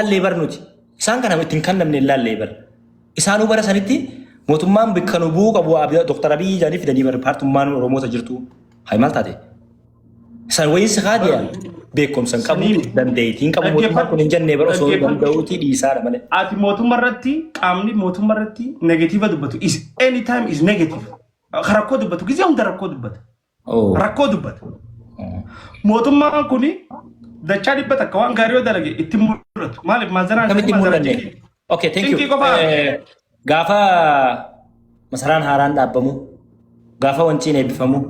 Laallee bar nuti. Isaan kana ittiin kannamne hin laallee bar. Isaanuu bara sanitti mootummaan bakka nu bu'uu qabu Dr. Abiyyi jedhanii fidanii bar paartummaan Oromoota jirtu. Hay maal taate? Isaan wayii si haadiya beekumsa hin qabu, Sanii dandeettii hin qabu mootummaan kun hin jennee bar osoo dhaggeeffadhu. danda'uutii dhiisaadha malee. Ati mootummaa irratti, qaamni mootummaa irratti negative dubbatu is anytime is negative. Rakkoo dubbatu gizee hunda rakkoo dubbata. Oh. Rakkoo dubbata. Mootummaan kun dachaa 100 waan gaarii yoo dalage itti mul'atu. Maaliif maazanaan Akkamitti hin mul'anne? Okay, thank you. Cinqii qofaa. Gaafa masaraan haaraan dhaabbamu, gaafa wanciin eebbifamu,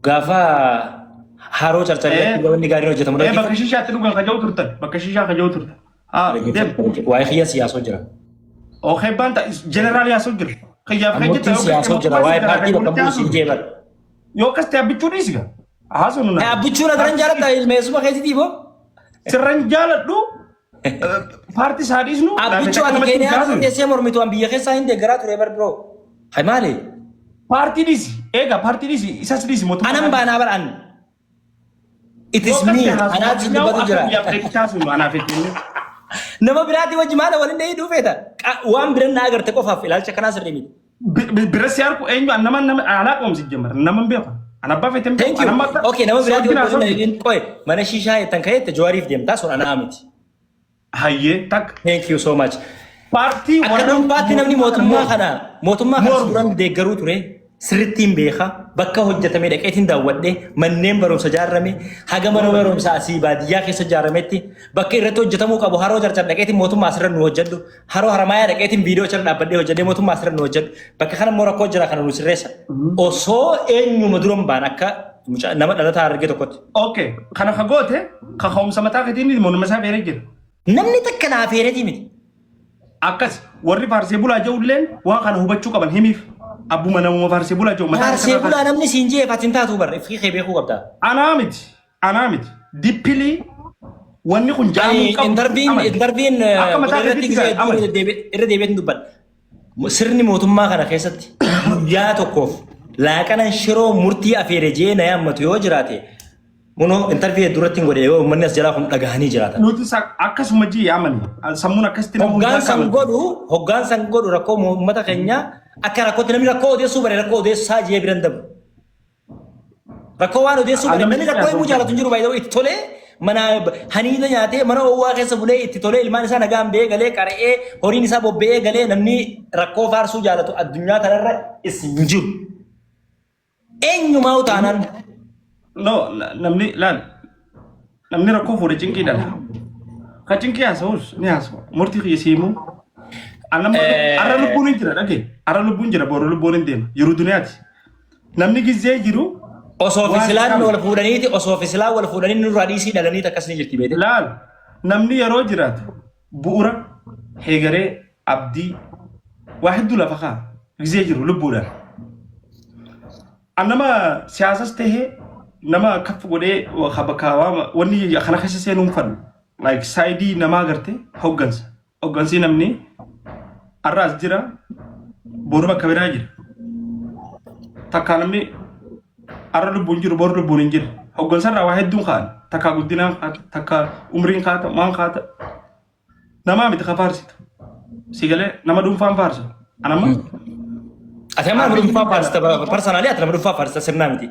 gaafa haroo carcarratti wanni gaariin hojjetamu. Bakka shishaatti dhugan kaja'u turtan. Bakka shishaa kaja'u turtan. Haa, deem. Waa'ee kiyya siyaasoo jira. Okay, baanta jeneraal yaasoo jira. Kiyyaaf kan Murtiin jettan siyaasoo jira. Waa'ee paartii bakka bu'u siin jee bara. Yoo akkas ta'e abbichuu dhiisi gaa. Haasoo nu Abbichuu na daran jaalatta ilmeessuma keessitii boo. Sirran jaaladhu, paartii isaa dhiisnu. Abbichuu ati Keeniyaa teessee mormitu an biyya keessaa hin deeggaraa ture bar biroo. Hay maali? Paartii dhiisi. Egaa paartii dhiisi. Isas dhiisi mootummaa. Anan baanaa bar an. It is me. Anaatu si dubbatu jira. Nama biraatii wajji maala waliin dhahii dhufeeta. Waan biran na agarte qofaaf ilaalcha kanaa sirrii miti. Bira si arku eenyu an nama nama alaa qoomsi jamar nama hin beeku. An abbaa feete hin Thank beeku. you. An amma Okay, nama biraatii Soojjin wajji waliin haasofni. dhahiin qoye mana shishaa jettan ka'eette Jawaariif deemtaa sun anaa miti. Hayyee takka. Thank you so much. Paartii Akka dhuunfaatti namni mootummaa kana Mormu. suuraan deeggaruu ture sirrittiin beeka, bakka hojjetame dhaqeetiin daawwadhe, manneen barumsa ijaarame haga mana barumsa asii baadiyyaa keessa ijaarametti, bakka irratti hojjetamuu qabu, haroo Carcar dhaqeetiin mootummaa asirra nu hojjedhu, haroo Haramaayaa dhaqeetiin viidiyoo achirra dhaabbadhee hojjedhee mootummaa asirra nu hojjedhu, bakka kana immoo rakkoo jira kana nu sirreessa, osoo eenyuma dura hin baan akka nama dhalataa Harargee tokkotti. Okay. Kana ka goote ka ka'umsa mataa keetiin morma isaa feeree jira. Namni takka naa feeretii miti. Akkas warri faarsee bulaa jedhulleen waan kana hubachuu qaban himiif. Abbuma namuma faarsee bulaa jedhu mataa Faarsee bulaa namni siin jee ati hin taatu bar ifkii kee beekuu qabda. Anaa miti. Anaa miti. Dippilii wanni kun jaamuu qabu. Interviin Amani. interviin Akka mataa irratti keetitti gisee amani. irra deebi'eetiin dubbadha. Sirni mootummaa kana keessatti guyyaa tokkoof laaqanan shiroo murtii afeere jee na yaammatu yoo jiraate, Munoo interview hedduu irratti hin godhe, yoo uummanni as jalaa kun dhagahanii jiraatan. Nuti akkasuma jii amani. Sammuun akkasitti nama Hoggaan hundaa san qaban. godhu, hoggaan san godhu rakkoo uummata keenyaa akka rakkootti namni rakkoo odeessuu bare rakkoo odeessaa jee biran dabru. Rakkoo waan odeessuu bare namni rakkoo himuu jaalatu hin jiru, baay'ee itti tolee mana haniida nyaatee, mana oowwaa keessa bulee, itti tolee ilmaan isaa nagaan ba'ee galee, qara'ee horiin isaa bobba'ee galee, namni rakkoo faarsuu jaalatu addunyaa kanarra is hin jiru. Eenyumaa taanaan. No, namni laal, namni rakkoo fuudhe cinqii dhala. Ka cinqii haasa'us ni haasa'a. Murtii kiyya siimuu. Arra lubbuun hin jira dhagee. Arra lubbuun jira, boru lubbuun hin deema. Jiru duniyaati. Namni gizee jiru Osoo waan fisilaan qabu. wal fuudhaniiti, osoo fisilaan wal fuudhanii nurraa dhiisii dhalanii akkas ni jirti beekte. Laal, namni yeroo jiraatu bu'ura heegaree abdii waa hedduu lafa kaa gizee jiru lubbuudhaan. An nama siyaasas tahee nama kaf godhee bakka wanni kana keessa seenuu hin fadhu. Like saayidii namaa garte hoggansa. Hoggansi namni har'a as jira, boru bakka biraa jira. Takkaa namni har'a lubbuun jiru boru lubbuun hin jiru. Hoggansa irraa waa hedduun ka'an. Takkaa guddinaan kaata, takkaa umriin kaata, maan kaata. Namaa miti ka faarsitu. Si galee, nama dhuunfaan faarsu. Anamma Ati amma nama dhuunfaa faarsita, personally ati nama dhuunfaa faarsita, sirnaa miti.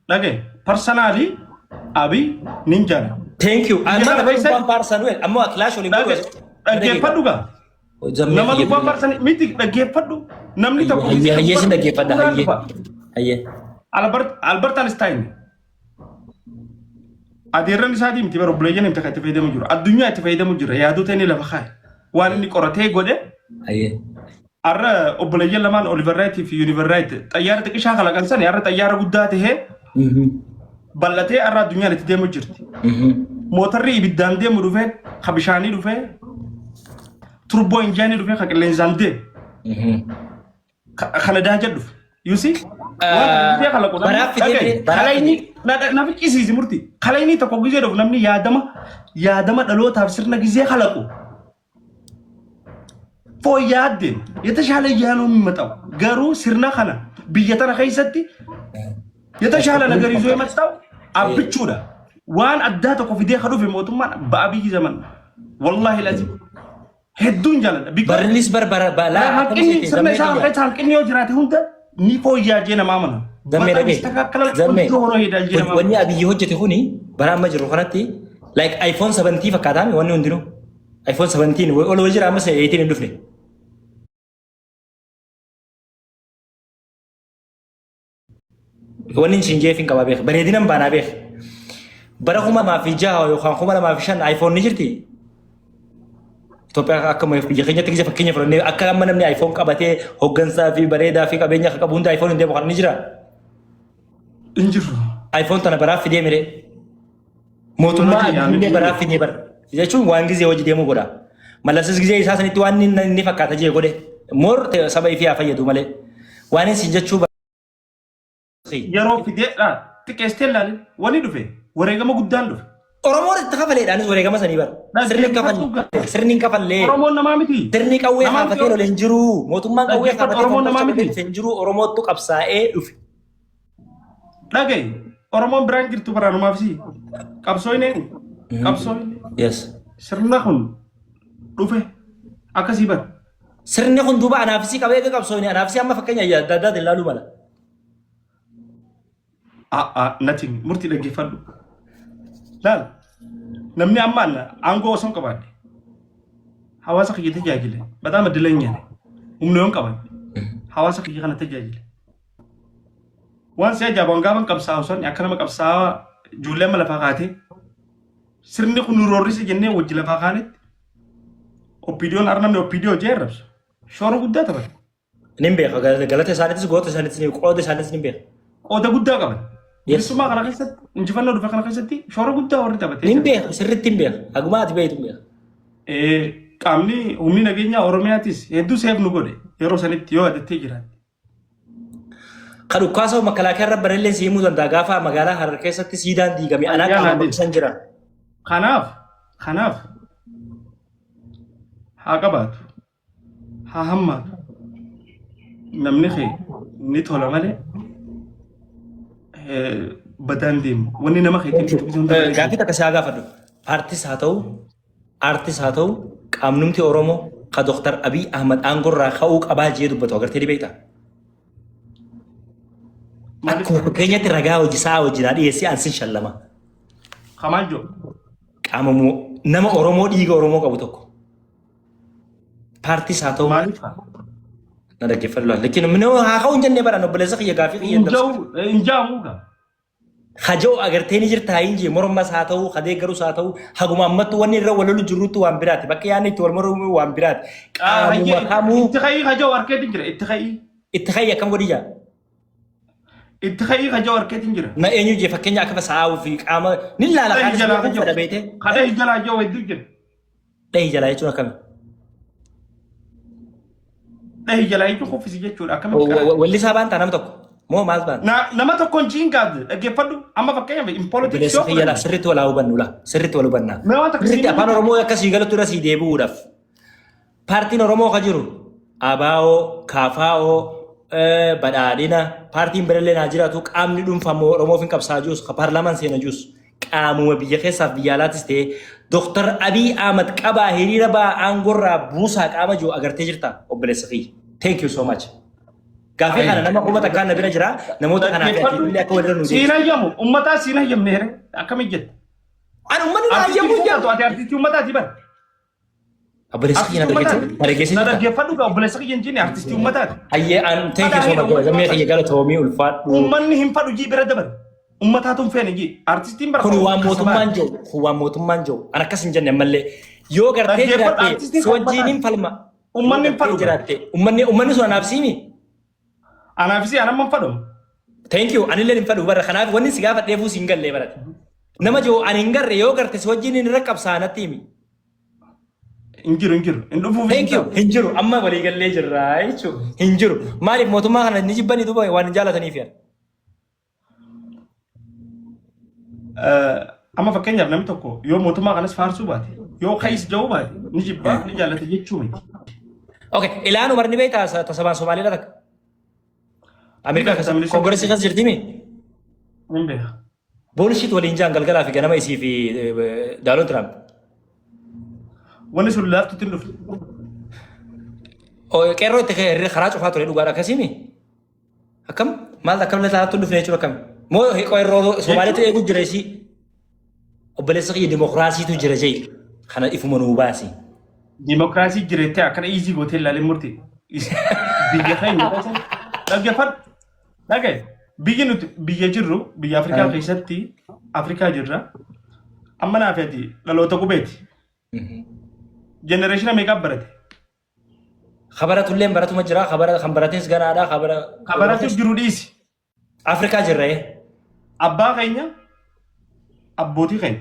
Dhagaye, personally Abiy nin jaala. Thank you. Amma Biyya nama kana keessa- dhuunfaan faarsan ammoo kilaash waliin Dhagaye, dhaggeeffadhu gaa. Nama dhuunfaan faarsan miti, dhaggeeffadhu. Namni tokko Hayyee, hayyee, sin dhaggeeffadha, hayyee. Hayyee. Albert Einstein adeerran isaatii miti bara, obboleeyyan himte kan itti fayyadamu jiru. Addunyaa itti fayyadamu jira. Yaadota inni lafa kaa'e. Waan inni qoratee godhe. Har'a obboleeyyan lamaan Oliver Wright fi Univer Wright xayyaara xiqqishaa kalaqan sani har'a xayyaara guddaa tahee bal'atee har'a addunyaan itti deemu jirti. Mootarri ibiddaan deemu dhufee, ka bishaanii dhufee, turbo engine dhufee, ka qilleensaan deemu. Kana daajaa dhufe. You see? Waan kana gisee kalaqu namni Baraaf fidee dhagaye. baraaf Kalayni fidee. na ficcisiisi murti. Kalayni tokko gisee dhufu namni yaadama dhalootaaf sirna gisee kalaqu. Fooyya'aa deema. የተሻለ እያለው የሚመጣው garuu sirna kana biyya tana keessatti የተሻለ ነገር ይዞ የመጣው abbichuudha. Waan addaa tokko fidee ka dhufe mootummaan ba'abiyyi zaman. Wallaahi lazim. Hedduun jaaladha. Because Barrinis bar bara balaa akkam hanqinni seete sirna zammee isaa kiyya. keessa hanqinni yoo jiraate hunda ni fooyyaa jee namaa amana. Zammee Bata dhagee. istakakkala Zammee. qontoo horoo hedaa jee namaa Wanni amana. Abiyyi hojjete kuni bara amma jirru kanatti like iPhone 17 fakkaataa wanni hundinuu. iPhone 17 ol wal jira ammas 18 hin dhufne. Wanni isin jeef hin qabaa beek. Bareedinan baanaa beek. Bara 2006 yookaan 2005 iPhone ni jirti. Itoophiyaa akka biyya keenyatti gisa fakkeenya fudhannee akka amma namni iPhone qabatee hoggansaa fi bareedaa fi qabeenya akka qabu hunda iPhone hin deemu kan ni jira. Hin jiru. iPhone tana baraaf fidee miree. Mootummaa Teekinooloojii addunyaa yaamni baraaf fidee bara. Jechuun waan gizee hojii deemuu godha. Mallasis gizee isaa sanitti waan inni fakkaata jee godhe. Moor saba ifii haa fayyadu malee. Waan isin jechuu Yeroo fideedha xiqqeessitee ilaalin wani dhufe wareegama guddaan dhufe. Oromoon itti kafaleedhaanis wareegama sanii bara. Sirni hin kafallee. Sirni hin kafallee. Oromoon namaa miti. Sirni qawwee Namaa miti. kaafatee lole hin jiru. Mootummaan qawwee Dhaggeeffadhu, kaafatee Oromoon namaa fonqolcha miti. godhee hin jiru. Oromootu qabsaa'ee dhufe. Dhaga'i Oromoon biraan jirtu baraanumaaf si qabsooyne qabsooyne Yes. sirna kun dhufe akkasii bara. Sirni kun duuba anaafisii qabee eega qabsooyne anaafisii amma fakkeenya adda addaatiin ilaaluu mala. A'aa nothing murtii dhaggeeffadhu. Laal namni ammaan aangoo osoo hin qabaadhe hawaasa kiyya tajaajile bataama dilanya humna yoon qaban hawaasa kiyya kana tajaajile. Waan si ajaa'ibu gaafan qabsaa'u san akka nama qabsaa'aa ijoollee amma lafaa kaatee sirni kun nu roorrise jennee wajji lafaa kaanetti OPDOn har'a namni OPDO jee arrabsu shoora guddaa taphate. Nin beeka galata isaaniitis goota isaaniitis ni qooda isaaniitis nin beeka. Qooda guddaa qaban. Yes. Bilisummaa kana keessatti injifannoo dhufe kana keessatti shoora guddaa warri taphatee Nin jira. beeka sirriitti hin beeka. Haguma ati beektu hin beeka. Qaamni humni nageenyaa Oromiyaatis hedduu seef nu godhe yeroo sanitti yoo adattee jiraatte. Ka dhukkaasa makalaakaa irra barellee si himuu danda'a gaafa magaalaa Harar keessatti siidaan diigame anaa Ayyaana qaama adii. bakka san jira. Kanaaf haa qabaatu haa hammaatu namni kee ni tola malee badaan deemu wanni nama keetiin itti bituu hunda Gaaffii takka si haa gaafadhu. Paartis haa ta'u, aartis haa ta'u, qaamnumti Oromoo ka Dr. Abiy Ahmad aangorraa ka'uu qabaa jee dubbatu agartee ni beektaa? Maaliif? Akkuma fakkeenyatti ragaa hojii isaa wajjin haa dhiyeessee an sin shallama. Kamaan jiru. Qaama nama Oromoo dhiiga Oromoo qabu tokko. Paartiis haa ta'u Maaliif? na dhaggeeffadhu laata. Lakin minoo haa ka'u hin jennee baran obboleessa kiyya gaafii kiyya hin dabsu. Hin jaamu gaa. Haja'u agartee ni jirta hin jee mormas haa ta'u hadeeggarus haa ta'u haguma ammattu wanni irra wal lolu jirrutti waan biraati. Bakka yaadni itti wal mormu waan biraati. Qaamuma kamuu Itti ka'ii haja'u harkeetiin jira. Itti ka'ii. itti ka'ii akkam godhi jaa. Itti ka'ii haja'u harkeetiin jira. Na eenyu jee fakkeenya akka sa'aawuu fi qaama ni laala Kadhee kaanis jalaa beekuun fedha haja'u. beekte. Kadhee jalaa haja'u hedduu jira. Dhahi jalaa jechuun akkami? Dhahi jalaa jechuun kuffisi jechuudha. Akkamitti karaa? Wallisaa baantaa nama tokko moo maal baanta? Nama tokko hin jiin gaadde dhaggeeffadhu. Amma fakkeenyaaf in politics Obboleessa yoo kiyya laa fudhanne. sirriitti wal haa hubannu laa sirriitti wal hubannaa. Mee waan takka Sirriitti siin afaan Oromoo akka sii galutti irra sii deebi'uudhaaf. Paartiin Oromoo ka jiru ABO, KFO, badhaadhina paartiin birallee naa jiraatu qaamni dhuunfaa immoo Oromoof hin qabsaa jirus ka paarlaamaan seena jirus qaamuma biyya keessaaf biyya alaatis ta'ee Dooktar Abiy Ahmad qabaa hiriira ba'aa aangorraa buusaa qaama jiru agartee jirta obboleessa kiyya. Thank you so much. Gaaffii kana nama kuma takkaan na bira jira namoota kanaaf ati akka walirra nu Siin deebisu. hayyamu ummataa siin hayyamne here akkamitti jetta? Ani uummanni na Artistii hayyamuu ummataatu ati artistii ummataati bara. Obboleessa kiyya na dhaggeessee na dhaggeessee Na jirta. dhaggeeffadhu gaa obboleessa kiyya hin jenne artistii ummataati. Hayyee an thank you so much. Gammee kiyya galatoomii ulfaadhu. Uummanni hin fadhu jii bira dabale. Ummataatu hin feene jii. Artistiin bara Kun waan mootummaan jiru kun waan mootummaan jiru an akkas hin jenne ammallee yoo gartee Dhaggeeffadhu, jiraatte artistiin si wajjin hin falma. Uummanni hin fadhu. Jiraatte uummanni sun anaaf siimi. Anaafis anamma hin fadhamu. Thank you anillee hin fadhu bara kanaaf wanni si gaafadheefuu si hin gallee barate. Nama jiru ani hin garre yoo garte si wajjin hin rakkabsaa natti himi. Hin jiru hin jiru. Hin dhufuuf Thank you. Hin jiru. Amma walii gallee jirra jechuudha. Hin jiru. Maaliif mootummaa kana ni jibbanii duuba waan hin jaalataniif yaa. Amma fakkeenyaaf namni tokko yoo mootummaa kanas faarsuu baate yoo ka'is ja'uu baate ni jibbaa ni jaallata jechuu miti. Okay. Ilaan Umar ni beektaa tasabaan Somaaliidha takka. Ameerikaa keessa koongiresii keessa jirti mi? Hin beeka. Bullshit waliin jaan galgalaa fi ganama isii fi Daaloon Tiraamp. Wanni sun laaftutti hin dhufne. Qeerroo itti hiriira karaa cufaa ture dhugaadha akkasiimi. Akkam maal akkam laaftuu dhufne jechuudha akkam. Moo qeerroo Somaaliitu eeguu jira isii. Obboleessa kiyya dimokiraasiitu jira jee kana ifuma nuu baasi. Dimokiraasii jireettee akkana iizii gootee ilaalee murti. Biyya keenya keessatti dhaggeeffadhu. Dhagaye biyyi nuti biyya jirru biyya Afrikaa keessatti Afrikaa jirra. Amma naaf ati dhaloota qubeeti. Jenereeshina meeqaa barate? Kabaratullee baratuma jira kabara kan barates ganaadha kabara. Ka baratu jiru dhiisi. Afrikaa jirra. Abbaa keenya abbootii keenya.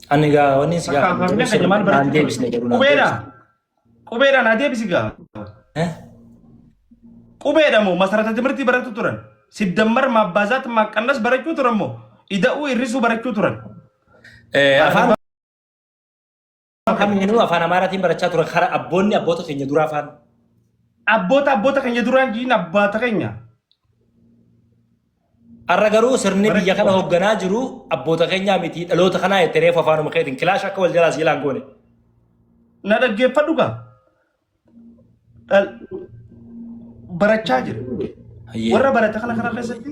Ani gaa wanni si Bakka gaafadhu afaanina keenya maal naan barachuu deebisne turan? garuu naan Qubeedha. deebisne. Qubeedhaan haa deebisi gaa. Eh? Qubeedha moo masarata timirtii barachuu turan? Siddammar maabbaazaat maaqqannas barachuu turan moo ida'uu hir'isuu barachuu turan? Afaan kamiinuu afaan Amaaraatiin barachaa turan kara abboonni abboota keenya duraa afaan. Abboota abboota keenya duraan jiin abbaata keenya. Har'a garuu sirni biyya Barachuu kana qabu. hoogganaa jiru abboota keenyaa miti dhaloota kanaa jettee reefu afaanuma keetiin kilaash akka wal jalaa siilaan goone. Na dhaggeeffadhu gaa. Barachaa jira. Warra barate kana kana keessatti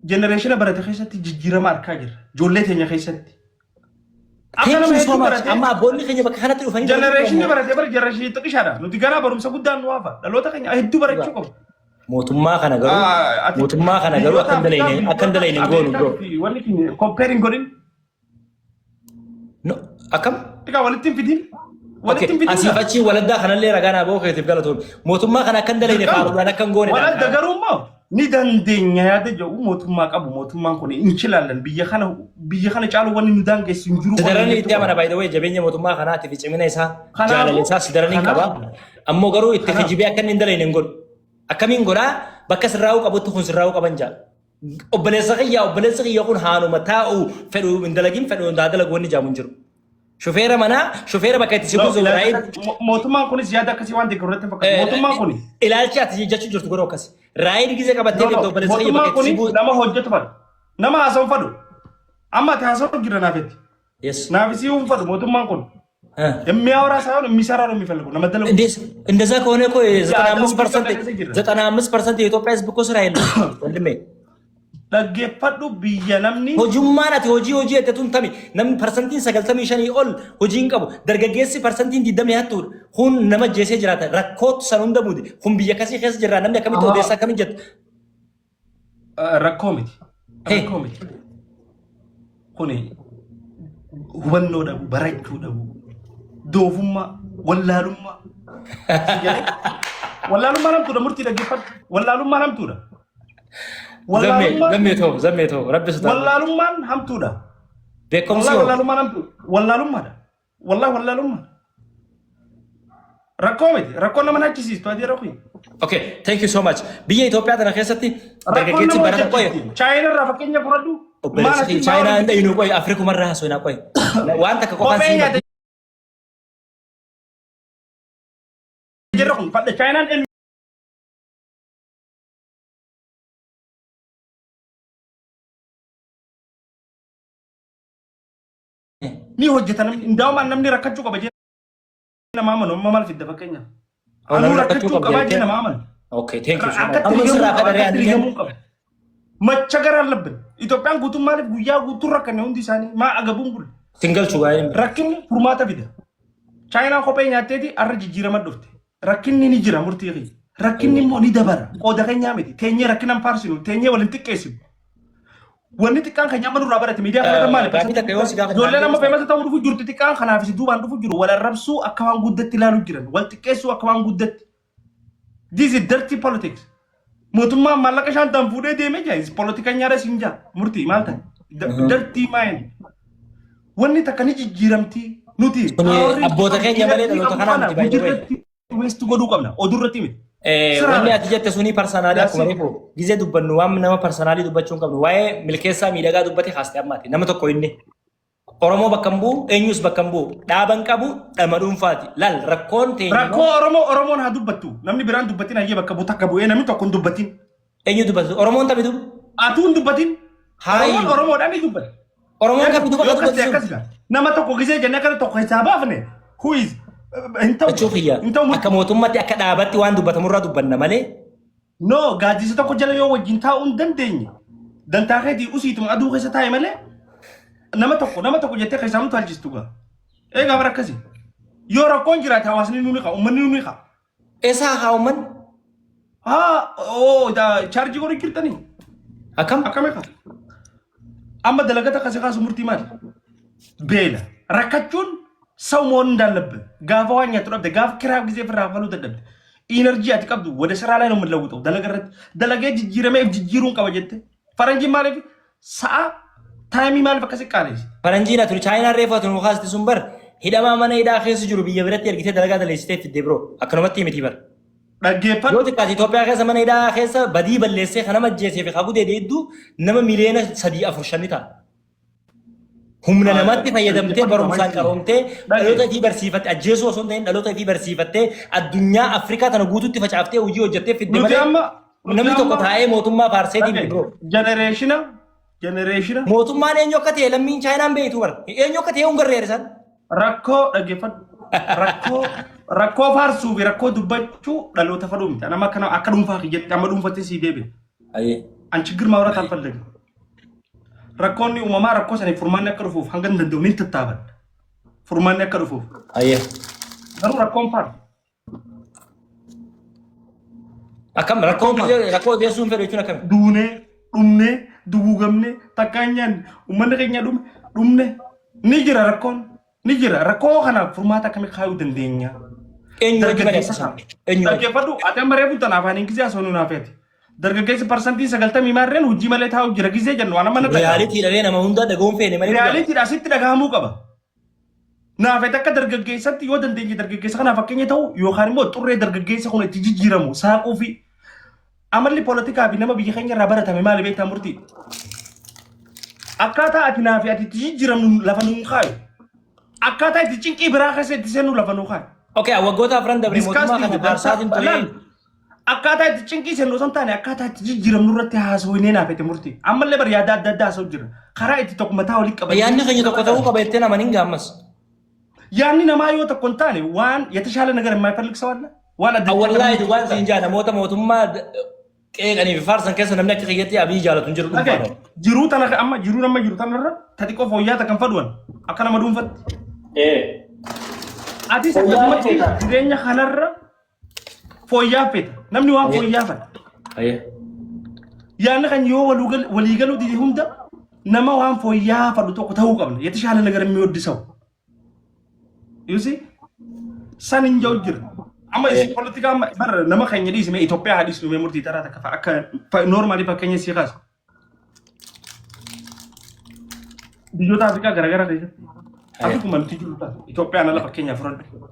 jenereeshina barate keessatti jijjiirama argaa jirra. Ijoollee teenya keessatti. Akka Thank nama you so hedduu much. baratee Amma abboonni keenya bakka kanatti dhufanii barachuu jenereeshinni qabu. baratee bara jenereeshinii xiqqishaadha. Nuti garaa barumsa guddaan nu hafa. Dhaloota keenya hedduu barachuu qabu. Mootummaa kana garuu Ati mootummaa kana garuu biyyoota akka hin Afrikaa dalayne akka hin biyyoota dalayne hin goonu Ameerikaa bro. fi wanni kun compare hin godhin. No, akkam? Egaa walitti hin fidin. Okay, Walitti hin fidin asiif gaa. achi waladdaa kanallee ragaa naa ba'uu keetiif galatoom. Mootummaa kana akka hin dalayne Dirqama. faaruudhaan akka hin goone Waladda garuu immoo ni dandeenya yaada jedhu mootummaa qabu mootummaan kun inchilaallan biyya kana caalu wanni nu daangessu hin jiru qonna Sidaranii jettu itti amana qaba. by the way jabeenya mootummaa kanaatii fi cimina isaa jaalala Kanaafuu isaa sidaranii qaba. kanaaf Ammoo garuu itti kanaaf kijibee akka inni hin dalayne hin godhu. Akkamiin godhaa bakka sirraa'uu qabutti kun sirraa'uu qaban jaa. Obboleessa kiyya obboleessi kiyya kun haanuma taa'u fedhu hin dalagin fedhu hin dalagu wanni jaamu hin jiru. Shufeera manaa shufeera bakka itti si No, buusu ilaalcha raayid mootummaan kunis yaada akkasii waan deeggaru irratti hin fakkaatu. Mootummaan kun ilaalchi ati jechuu jirtu godhu akkas. Raayid gizee qabattee no no deemte obboleessa kiyya mootummaan bakka itti si kun buusu. nama hojjetu fadhu. Nama haasa'u fadhu. Amma ati haasa'u jira naafetti. Yes. Naaf isii hin fadhu mootummaan kun. የሚያወራ ሳይሆን የሚሰራ ነው የሚፈልገው። ለመደለጉ እንዴት እንደዛ ከሆነ እኮ 95% ያለው ችግር 95% የኢትዮጵያ ሕዝብ እኮ ስራ የለም ወንድሜ። dhaggeeffadhu biyya namni Hojummaan ati hojii hojii jette tun tami namni parsantiin 95 ol hojii hin qabu dargaggeessi parsantiin 20 hattuudha kun nama jeesee jiraata rakkootu san hunda mude kun biyya kasii keessa jirra namni akkamitti odeessaa akkamitti jetta. Rakkoo miti. Rakkoo miti. Kuni hubannoo dhabu, barachuu dhabu, doofummaa, wallaalummaa. Si galee? Wallaalummaan hamtuudha murtii dhaggeeffadhu. Wallaalummaan hamtuudha. Zammee Wallaalummaan zammee ta'u zammee ta'u rabbi sodaadhu. wallaalummaan hamtuudha. Beekumsi Wallahi hoo wallaalummaan hamtuudha. Wallaalummaadha. Wallahi wallaalummaa. Rakkoo miti. Rakkoo nama nachisiistu ati yeroo kiyya. Okay, thank you so much. Biyya Itoophiyaa tana keessatti Rakkoon dargaggeessi nama barata qoye. hojjechiisti. Chaayina irraa fakkeenya fudhadhu. Maal Obboleessi asitti maal Chaayinaa hin hojjechiisti? dhayinu qoye Afrikumarraa haasofnaa qoye. Waan takka qofaan Kophee sii nyaate jirra kun fadha Chaayinaan eenyu ni hojjeta namni indaa'umaan namni rakkachuu qaba jee nama amanu amma maal fidda fakkeenyaaf. Oh, Anuu namni rakkachuu rakkachuu qabdi qabaa jee jettee? nama amanu. Okay, thank you so much. Akkatti Amma rigamuu sirraa qaba fedha akkatti re'aan rigamuu qaba. Macha gara labbin. Itoophiyaan guutuun maaliif guyyaa guutuun rakkanne hundi isaanii maa agabuun bulle. Singalchu baay'een. Rakkinni furmaata fida. Chaayinaan kophee nyaatteeti har'a jijjiirama dhufte. Rakkinni ni jira murtii kiyya. Rakkinni immoo ni dabara. Qooda keenyaa miti. Teenyee rakkina hin faarsinu. Teenyee waliin xiqqeessinu. Wanni xiqqaan kan nyaama nurraa barate miidiyaa kanarra maali? Gaaffii takka yoo si gaafate Ijoolleen amma feemasa ta'uu dhufu jirtu xiqqaan kanaaf si duubaan dhufu jiru. Wal arrabsuu akka waan guddatti ilaalu jiran. Wal xiqqeessuu akka waan guddatti. This is dirty politics. Mootummaan maallaqa shaantaan fuudhee deemee jira. Politika nyaara siin jaa. Murtii maal ta'e? Dirty mind. Wanni takka ni jijjiiramti. Nuti Kuni abboota keenya malee dhaloota kanaa miti by the way. Hojiirratti waste godhuu qabna. Oduurratti miti. Wanni Siraadha. ati jette suni personally That's akkuma it. reefu gizee dubbannu waan nama personally dubbachuu hin qabnu. Waa'ee milkeessaa miidhagaa dubbate haaste ammaati. Nama tokko inni. Oromoo bakka hin bu'u, eenyus bakka hin bu'u. Dhaaba hin qabu, dhama dhuunfaati. Laal rakkoon teenya Rakkoo Oromoo Oromoon haa dubbattu. Namni biraan dubbatin hayyee bakka bu'u takka bu'ee namni tokko hin dubbatin. Eenyu dubbatu? Oromoon taphatu? Atuu hin dubbatin. Haayi. Oromoon Oromoodhaan ni dubbata. Oromoon taphatu Yoo bakka akkas ta'e dubbatu akkas gaa. Nama tokko gisee jennee akkana tokko keessaa baafne. Who is hin ta'u Jechuu kiyya hin ta'u akka mootummaatti akka dhaabatti waan dubbatamurraa dubbanna malee. No, gaaddisa tokko jala yoo wajjin taa'uu hin dandeenye dantaa keetii usiituma aduu keessa taa'e malee nama tokko jettee keessaa nutu halchistu gaa. Eegaa bara akkasi. Yoo rakkoon jiraate hawaasni nuuni qaba, uummanni nuuni qaba. Eessaa haa uummanni? Haa, oo, chaarjii godhu jirtanii? Akkam? Akkam eegaa? Amma dalagata akkasii kaasu murtii maali? Beela. Rakkachuun ሰው መሆን እንዳለብህ gaafa waan nyaattu dhabde, gaafa kiraa ጊዜ firraa kafaluu dadhabde, energy ati qabdu ወደ ስራ ላይ ነው የምንለውጠው። Dalaga irratti dalagee jijjiiramee if jijjiiruun qaba jette. Faranjiin maaliif sa'a time maaliif akkasi qaalessi? Faranjiin ati Chaayinaan reefu ati nu kaasti sun bar hidhamaa mana hidhaa keessa jiru biyya biratti ergitee dalagaa daleessitee fidde biroo akkanumatti miti bar. Dhaggeeffadhu. Yoo xiqqaate Itoophiyaa keessa mana hidhaa keessa badii balleessee kan nama ajjeesee fi kagudeede hedduu nama miliyoona 3, 4, 5 ta'a. Humna namaatti fayyadamtee barumsaan qaroomtee dhaloota ifii barsiifatte, ajjeesuu osoo hin ta'in dhaloota ifii barsiifattee addunyaa Afrikaa tana guutuutti facaaftee hojii hojjettee fidde Nuti malee amma nuti namni tokko amma taa'ee mootummaa faarseetiin miti biroo. Generation Mootummaan eenyu akka ta'e lammiin Chaayinaan beektu bara. Eenyu akka ta'e hungarreera isaan. Rakkoo dhaggeeffadhu. Rakkoo faarsuu fi rakkoo dubbachuu dhaloota fadhuu miti. Nama akkana akka dhuunfaa kiyyatti amma dhuunfatti sii deebi'e. An ችግር ማውራት አልፈለግም። Rakkoonni uumamaa rakkoo saniif furmaanni akka dhufuuf hanga hin danda'u ni tattaafadha. Furmaanni akka dhufuuf. Garuu rakkoon faarsu. Akkam rakkoo rakkoo odeessuun fedhu jechuun akkami? Duunee, dhumnee, duguugamnee, takkaan nyaanne, uummanni keenya dhume, dhumne ni jira rakkoon. Ni jira. Rakkoo kanaaf furmaata akkamii kaayuu dandeenya? Eenyu wajji Dargaggeessa mari'achisan? kana. Eenyu wajji? Dhaggeeffadhu, ati amma reefu tanaaf afaan Ingilizii haasawuu naaf feeti. Dargaggeessi 90% maarreen hojii malee taa'u jira gizee jennu waan amma na dhaga'amu. Reality dhabee nama hundaa dhaga'uun feene malee dhugaa. Realitydha asitti dhagahamuu qaba. Naafet akka dargaggeessatti yoo dandeenye dargaggeessa kanaaf fakkeenya ta'u yookaan immoo xurree dargaggeessa kun itti jijjiiramu saaquu fi amalli poolitikaa fi nama biyya keenya irraa baratame maali beektaa murtii? Akkaataa ati naa fi ati itti jijjiiramnu lafa nuun kaayu. Akkaataa itti cinqii biraa keessa itti seennu lafa nuu kaayu. Okay, waggoota 4 dabre mootummaa kana faarsaatiin ture. Akkaataa itti cinqii seennu osoo hin taane akkaataa itti jijjiiramnu irratti haasawinee naaf itti murtii. Ammallee bar yaada adda addaa haasa'u jira. Karaa itti tokko mataa walii qabanii. Yaadni keenya tokko ta'uu qaba jettee nama hin gaammas. Yaadni namaa yoo tokko hin taane waan የተሻለ ነገር የማይፈልግ ሰው አለ? Waan adda Wallaahi dhugaan siin jaa namoota mootummaa qeeqanii fi faarsan keessa namni akka kiyyatti Abiy jaalatu hin jiru dhuunfaadhaan. Jiruu tana amma jiruu nama jiru tanarra ta xiqqoo fooyya'aa takkan fadhuwan akka nama dhuunfatti. Atis akkasumatti jireenya kanarra fooyya'aa feeta. Namni waan fooyya'aa fedha. Yaadni kan yoo walii galuu dide hunda nama waan fooyya'aa fadhu tokko ta'uu qabna. የተሻለ ነገር የሚወድ ሰው you see san hin jiru jira. Amma isin poolitikaa amma bar nama keenya dhiisime Itoophiyaa haa dhiisnu mee murtii taraa takka fa'a akka normally fakkeenya sii kaasa. Biyyoota Afrikaa garaagaraa keessatti. Afrikuma nuti jiru ta'a. Itoophiyaan ala fakkeenyaaf fudhadhu.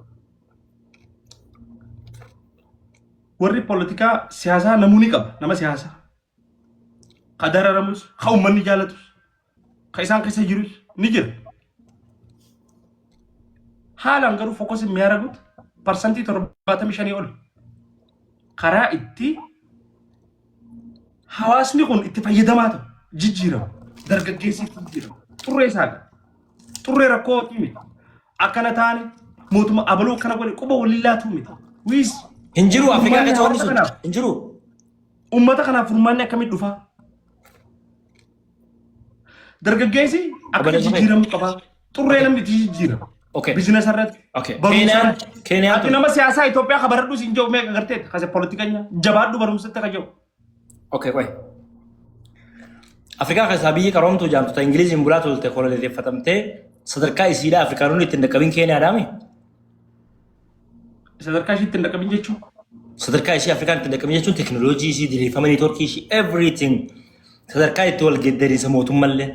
Warri poolitikaa siyaasaa namuu ni qaba nama siyaasaa. Ka dararamus, ka uummanni jaalatus, ka isaan keessa jirus ni jira. Haalaan garuu focus የሚያደርጉት 75% ol karaa itti hawaasni kun itti fayyadamaa ta'u jijjiiramu, dargaggeessi itti jijjiiramu, xurree isaadha. Xurree rakkoo miti. Akkana taane mootummaa abaluu akkana godhe quba waliin laatuu miti. Wiis Hin jiru Afrikaa keessa wanni hawaasa sun. kanaaf Hin jiru. Uummata kanaaf furmaanni akkamitti dhufaa? Dargaggeessi akka Obboleessa kee. jijjiiramuu qaba. Xurree namni itti jijjiirama. Business irratti. Barumsa Keeniyaan irratti. Keeniyaan Ati tun. nama siyaasaa Itoophiyaa ka baradhu siin jiru meeqa garteetti? Kase politikanya jabaadhu barumsatti ka jiru. Okay, qoy. Afrikaa keessaa biyyi qaroomtuu jaamtu ta Ingiliziin bulaa turte koloneeffatamtee sadarkaa isiidhaa Afrikaanonni ittiin dhaqqabin Keeniyaadhaami. Sadarkaa ishiitti hin dhaqqabin jechuun. Sadarkaa ishii Afrikaan ittiin dhaqqabin jechuun teknooloojii ishii, diriirfama networkii ishii, everything, sadarkaa itti wal geeddariinsa mootummallee.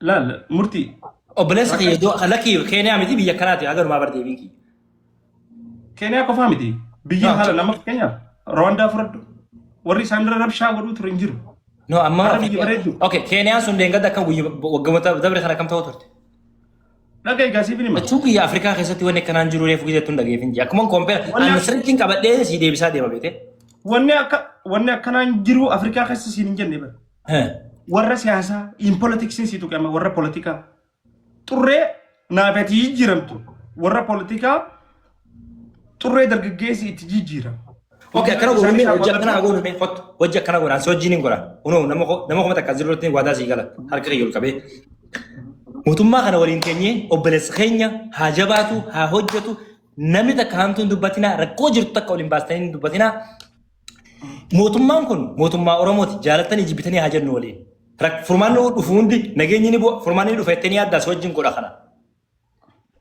Laal murtii. Obboleessa kiyya iddoo lakkii Keeniyaa miti biyya kanaati hagarumaa bar deebiin kiyya. Keeniyaa qofaa miti. Biyyi No. haala nama fakkeenyaaf Rwaandaa fudhadhu. Warri isaan irra rabshaa godhuu ture hin jiru. No, amma Har'a biyya bareeddu. Okay, Keeniyaan sun deengada akkam guyya waggoota dabre kana akkam ta'uu turte? Dhaga egaa siif hima. Jechuun kiyya Afrikaa keessatti wanni akkanaan jiru reefu gizeettuun dhageefin jira. Akkuma compare Wanni ani sirriitti qabadhee sii deebisaa deema beete. Wanni akkanaan jiru Afrikaa keessa siin hin jenne bara. Warra siyaasaa in politics sii tuqe amma warra politikaa. Xurree Naaf ati jijjiiramtu warra poolitikaa xurree dargaggeessi itti jijjiirama. Okay, akkana goonu mee hojii akkana goonu mee kottu hojii akkana godha ansi wajjin hin godha. Kunoo nama 1000 jirutti waadaa sii gala harka kiyya ol qabee. Mootummaa kana waliin teenyee obboleessa keenya haa jabaatu haa hojjetu namni takka hamtuu hin dubbatinaa rakkoo jirtu takka waliin baastanii hin dubbatinaa. Mootummaan kun mootummaa Oromooti jaalattanii jibbitanii haa jennu waliin. Furmaanni dhufu hundi nageenyi ni bu'a furmaanni ni dhufa jettanii yaaddaa si wajjin godha kana.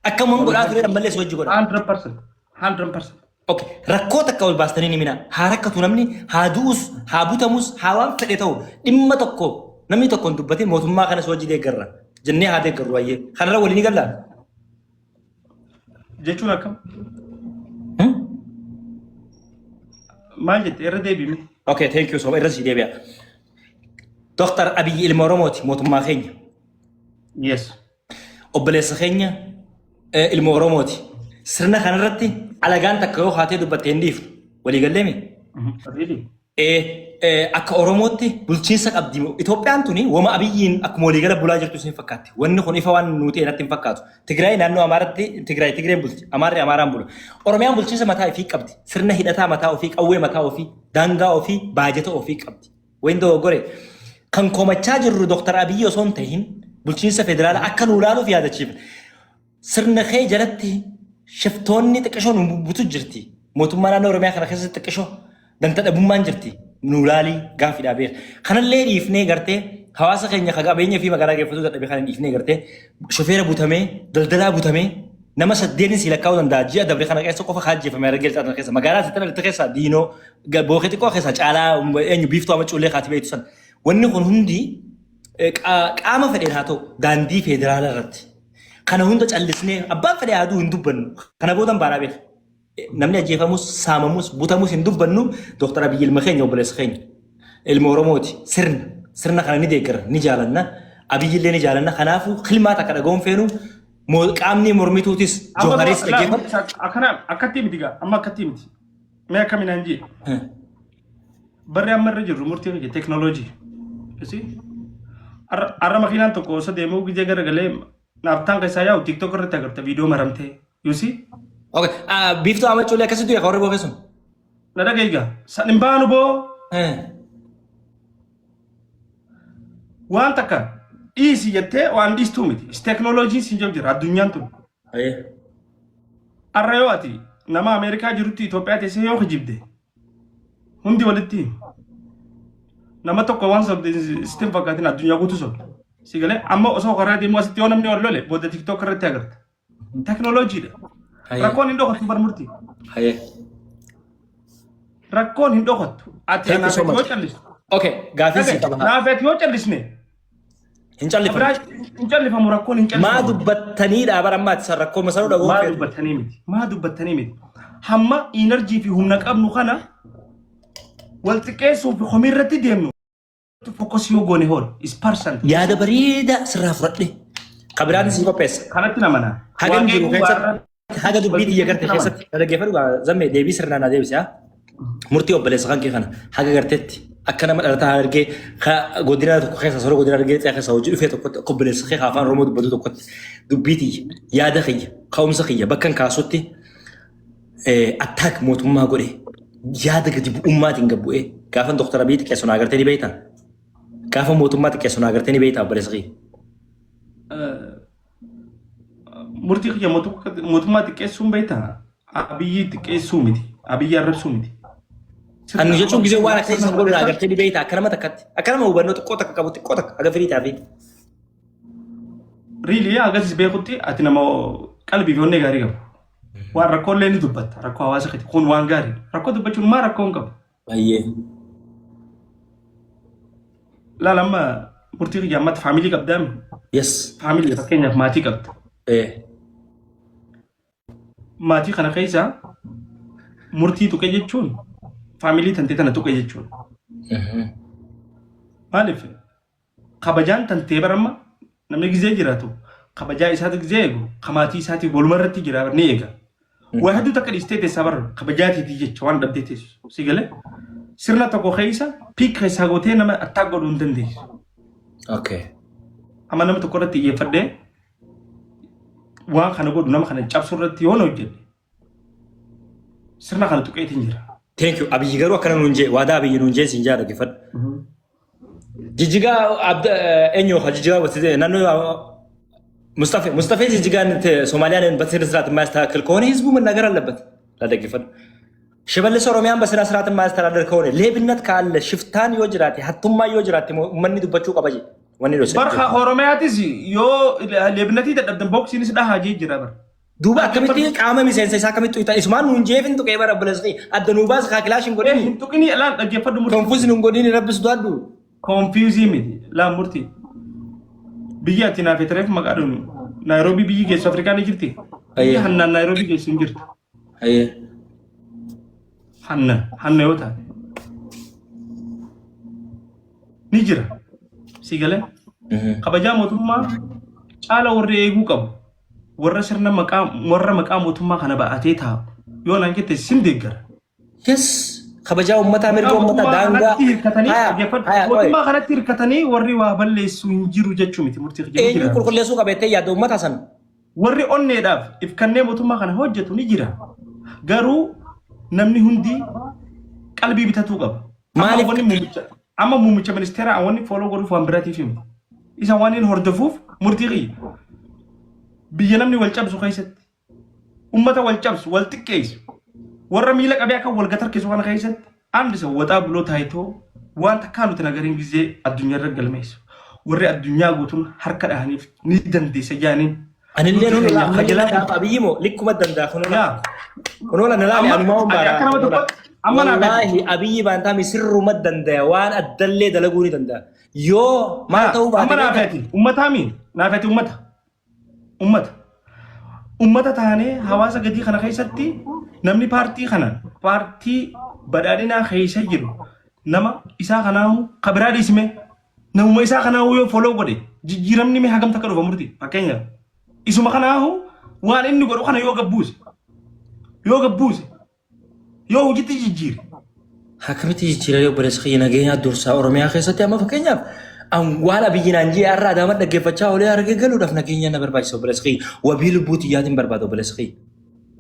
Akka mun godhaa ture ammallee si wajji godha. 100%. 100%. Okay. Rakkoo takka ol baastanii ni mina. Haa rakkatu namni, haa du'us, haa butamus, haa waan fedhe ta'u dhimma tokko namni tokko hin dubbatin mootummaa kanas wajji deeggarra jennee haa deeggarru baay'ee. Kanarra waliin ni gallaa? Jechuun akkam? Maal jette irra deebimi? Okay, thank you so much. Irra sii deebi'a. Dr. Abiyyi ilma Oromooti mootummaa keenya. Yes. Obboleessa keenya ilma Oromooti. Sirna kanarratti alagaan takka yoo haatee dubbatte hin dhiifnu. Walii galleemi? Really? Akka Oromootti bulchiinsa qabdi. Itoophiyaan tuni wama Abiyyiin akkuma waliigala bulaa jirtu isin fakkaatti. Wanni kun ifa waan nuu ta'e natti hin fakkaatu. Tigraay naannoo Amaaraatti Tigraay Tigreen bulti. Amaarri Amaaraan bula. Oromiyaan bulchiinsa mataa ofii qabdi. Sirna hidhataa mataa ofii, qawwee mataa ofii, daangaa ofii, baajata ofii qabdi. Wayin dogoggore. Kan komachaa jirru Dr. Abiyyi osoo hin tahin bulchiinsa federaalaa akka nuu laaluuf yaadachiifna. Sirna kee jalatti shiftoonni xiqqishoo nu bubbutu jirti. Mootummaa naannoo Oromiyaa kana keessatti xiqqishoo danta dhabummaan jirti. Nuu laalii gaaffiidhaa beeka. Kanallee dhiifnee gartee hawaasa keenya ka qabeenya fi magaalaa geeffatuu dadhabe kana dhiifnee gartee shofeera butamee daldalaa butamee nama saddeetin sii lakkaa'uu danda'a. Ji'a dabre kana keessa qofa kaajjeefame Harargee Lixaa tana keessa magaalaa sitti dhalatte keessa diinoo bookee xiqqoo keessa caalaa eenyu biiftuu ama cuullee kaati beektu san. Wanni kun hundi qaama fedheen haa ta'u daandii federaala irratti. Kana hunda callisnee abbaan fedhe haa du'u hin dubbannu. Kana boodan baanaa beeka. Namni ajjeefamus, saamamus, butamus hin dubbannu. Dooktar Abiyyi ilma keenya obboleessa keenya. Ilma Oromooti. Sirna. Sirna kana ni deeggarra, ni jaalanna. Abiyyi illee ni jaalanna. Kanaafuu kilmaa takka dhaga'uun feenu qaamni mormituutis Amma Jooharis dhaggeeffatu. Akkana akkatti miti gaa amma akkatti miti. Mee akkamiin naan jee. Barri amma irra jirru murtii kiyya teeknooloojii. Isi har'a makiinaan tokko osoo deemuu gijee garagalee naaftaan keessaa yaa'u TikTok irratti agarta viidiyoo maramtee. You see? Okay. Biiftuu amachuulee akkasitti yaa warri bookee sun. Na dhaga'i gaa. San hin baanu boo waan takka dhiisi jettee waan dhiistuu miti. Teeknooloojiin siin jiru jira addunyaan tun. Har'a yoo ati nama Ameerikaa jirutti Itoophiyaa teessee yoo kijibde hundi walitti himu. Nama tokko waan sobde sitti hin fakkaatin addunyaa guutuu sobde. Si galee amma osoo karaa deemuu asitti yoo namni ol lole booda TikTok irratti agarta. Teknooloojiidha. Rakkoon hin dhokattu bar murtii. Rakkoon hin dhokattu. Ati Thank you anaaf so ati yoo much. callistu. Okay, gaaffii sii qaba. Naaf ati yoo callisne Hin callifamu. biraa hin callifamu rakkoon hin Maa callifamu. dubbattaniidha bara ammaati san rakkoo masanuu dhaga'uu Maa feetu. dubbattanii miti. Maa dubbattanii miti. Hamma inerjii fi humna qabnu kana wal xiqqeessuu fi komii irratti deemnu focus yoo goone hool is person. Yaada bareedaa sirraa fudhadhe. Kabiraan sii qopheessa. Kanatti namana. Hagan jiru Waaqee keessatti haga dubbii tiyya garte keessatti na dhaggeeffadhu gaa zammee deebii sirnaa naa deebisi haa. Murtii obboleessa kan kee kana haga garteetti akka nama dhalataa argee ka godina tokko keessa sora godina argee xee keessa hojii dhufee tokkotti akka obboleessa kee afaan Oromoo dubbatu tokkotti dubbii tiyya yaada kiyya ka'umsa kiyya bakka hin kaasutti attaak mootummaa godhe yaada gadi bu'ummaatiin gad bu'ee gaafa Dooktar Abiy xiqqeessu naa gartee ni beektaa? Gaafa mootummaa xiqqeessu naa gartee ni beektaa obboleessa kiyya? Murtii kiyya mootummaa xiqqeessuun beektaa? Abiyyi xiqqeessuu miti. Abiyyi arrabsuu miti. Annu jechuun gisee waan akka isaan godhu naa gartee ni beektaa? Akka nama takkatti akka nama hubannoo xiqqoo takka qabu xiqqoo takka haga firii taafii. Riilii agasis beekutti ati nama qalbii fi onnee gaarii qabu. Waan rakkoo illee ni dubbatta. Rakkoo hawaasa keeti. Kun waan gaarii. Rakkoo dubbachuun maa rakkoo hin qabu. Baay'ee. Laal amma murtii kiyya ammatti faamilii qabdaami. Yes. Faamilii fakkeenyaaf maatii qabda. Maatii kana keessa murtii tuqe jechuun faamilii tantee tana tuqe jechuudha. Maaliif kabajaan tantee baramma namni gizee jiraatu kabajaa isaati gizee eegu ka maatii isaatiif waluma irratti jira ni eega. Waa hedduu takka dhiistee teessaa barra kabajaa teetii jecha waan dhabdee teessu si galee sirna tokko keessa piik keessaa gootee nama attaak godhuu hin dandeessu. Okay. Amma nama tokko irratti xiyyeeffadhee waan kana godhu nama kana cabsuu irratti yoon hojjedhe sirna kana tuqeetiin jira. Thank you. Abiyyi garuu akkana nuun jee waadaa Abiyyi nuun jee siin jaa dhaggeeffadhu. Jijjigaa abda eenyu ka jijjigaa ወስደ naannoo ሙስጠፌ ሙስጠፌ ጅጅጋን ሶማሊያን በስነ ስርዓት የማያስተካክል ከሆነ ህዝቡ መናገር አለበት። ላደግፈን ሽመልስ ኦሮሚያን በስነ ስርዓት የማያስተዳደር ከሆነ ሌብነት ካለ ሽፍታን yoo jiraate hattummaa yoo jiraate uummanni dubbachuu qaba jedhe. Wanni dhoose. Barha Oromiyaatis yoo leebinatii dadhabdan boksiinis dhahaa jee jira bara. Duuba akkamitti qaama miseensa isaa akkamitti tuyta isumaan nuun jeef hin tuqee bara obboleessa adda nuu baas kaa kilaash hin godhini. Hin tuqini laan dhaggeeffadhu murtii. Konfuus nun godhini rabbi sodaadhu. Konfiyuuzii miti laan murtii. Biyya ati naaf etereef maqaa dhuunu. Naayiroobii biyyi geessu Afrikaa ni jirti. Biyya hannaan Naayiroobii geessu hin jirtu. Hanna hanna yoo taate. Ni jira. Si galee. Kabajaa mootummaa caala warri eeguu qabu. Warra sirna maqaa warra maqaa mootummaa kana ba'atee taa'u. Yoo naan jette sin deeggara. Yes. Kabajaa uummataa mirga uummataa daangaa. Kanatti hirkatanii Haya, dhaggeeffadhu. haya, qoy. Mootummaa kanatti hirkatanii warri waa balleessu hin jiru jechuu miti murtii kiyya ni Eenyu jira. qulqulleessuu qabeettee yaadda uummata sana? Warri onneedhaaf if kannee mootummaa kana hojjetu ni jira. Garuu namni hundi qalbii bitatuu qaba. Amma Maaliif? wanni muummicha amma muummicha ministeeraa wanni fooloo godhuuf waan biraatiif miti. Isa waan inni hordofuuf murtii kiyya. Biyya namni wal cabsu keessatti ummata wal cabsu wal xiqqeessu warra miila qabee akka wal gatarkisu kana keessatti አንድ ሰው ወጣ ብሎ ታይቶ waan takkaa nuti nagariin gisee addunyaa irra galmeessu warri addunyaa guutuun harka dhahaniif ni dandeessa jaaniin Anillee nuti nun keenya kajalaa gaafa abiyyi moo likkuma danda'a kunuun yaa kunuun na laale amma anumaa ati hundaara akka nama tokkotti amma naa fedhe wallaahi abiyyi baantaami sirruma danda'a waan addallee dalaguu ni danda'a yoo maal yaa ta'uu baate amma naa beekta fedhe ummataami naa fedhe ummata ummata ummata taanee hawaasa gadii kana keessatti namni paartii kana paartii badhaadhinaa keessa jiru nama isaa kanaahu kabiraa dhiisme namuma isaa kanaahu yoo foloo godhe jijjiiramni mee hagam takka dhufa murti fakkeenyaaf isuma kanaahu waan inni godhu kana yoo gabbuuse yoo gabbuuse yoo hojiitti jijjiire Akkamitti jijjiiranii obboleessa kiyya nageenyaa dursaa Oromiyaa keessatti amma fakkeenyaaf an waan abiyyi naan jee har'a adaama dhaggeeffachaa olee argee galuudhaaf nageenya na barbaachisa obboleessa kiyya wabii lubbuu tiyyaatiin barbaada obboleessa kiyya.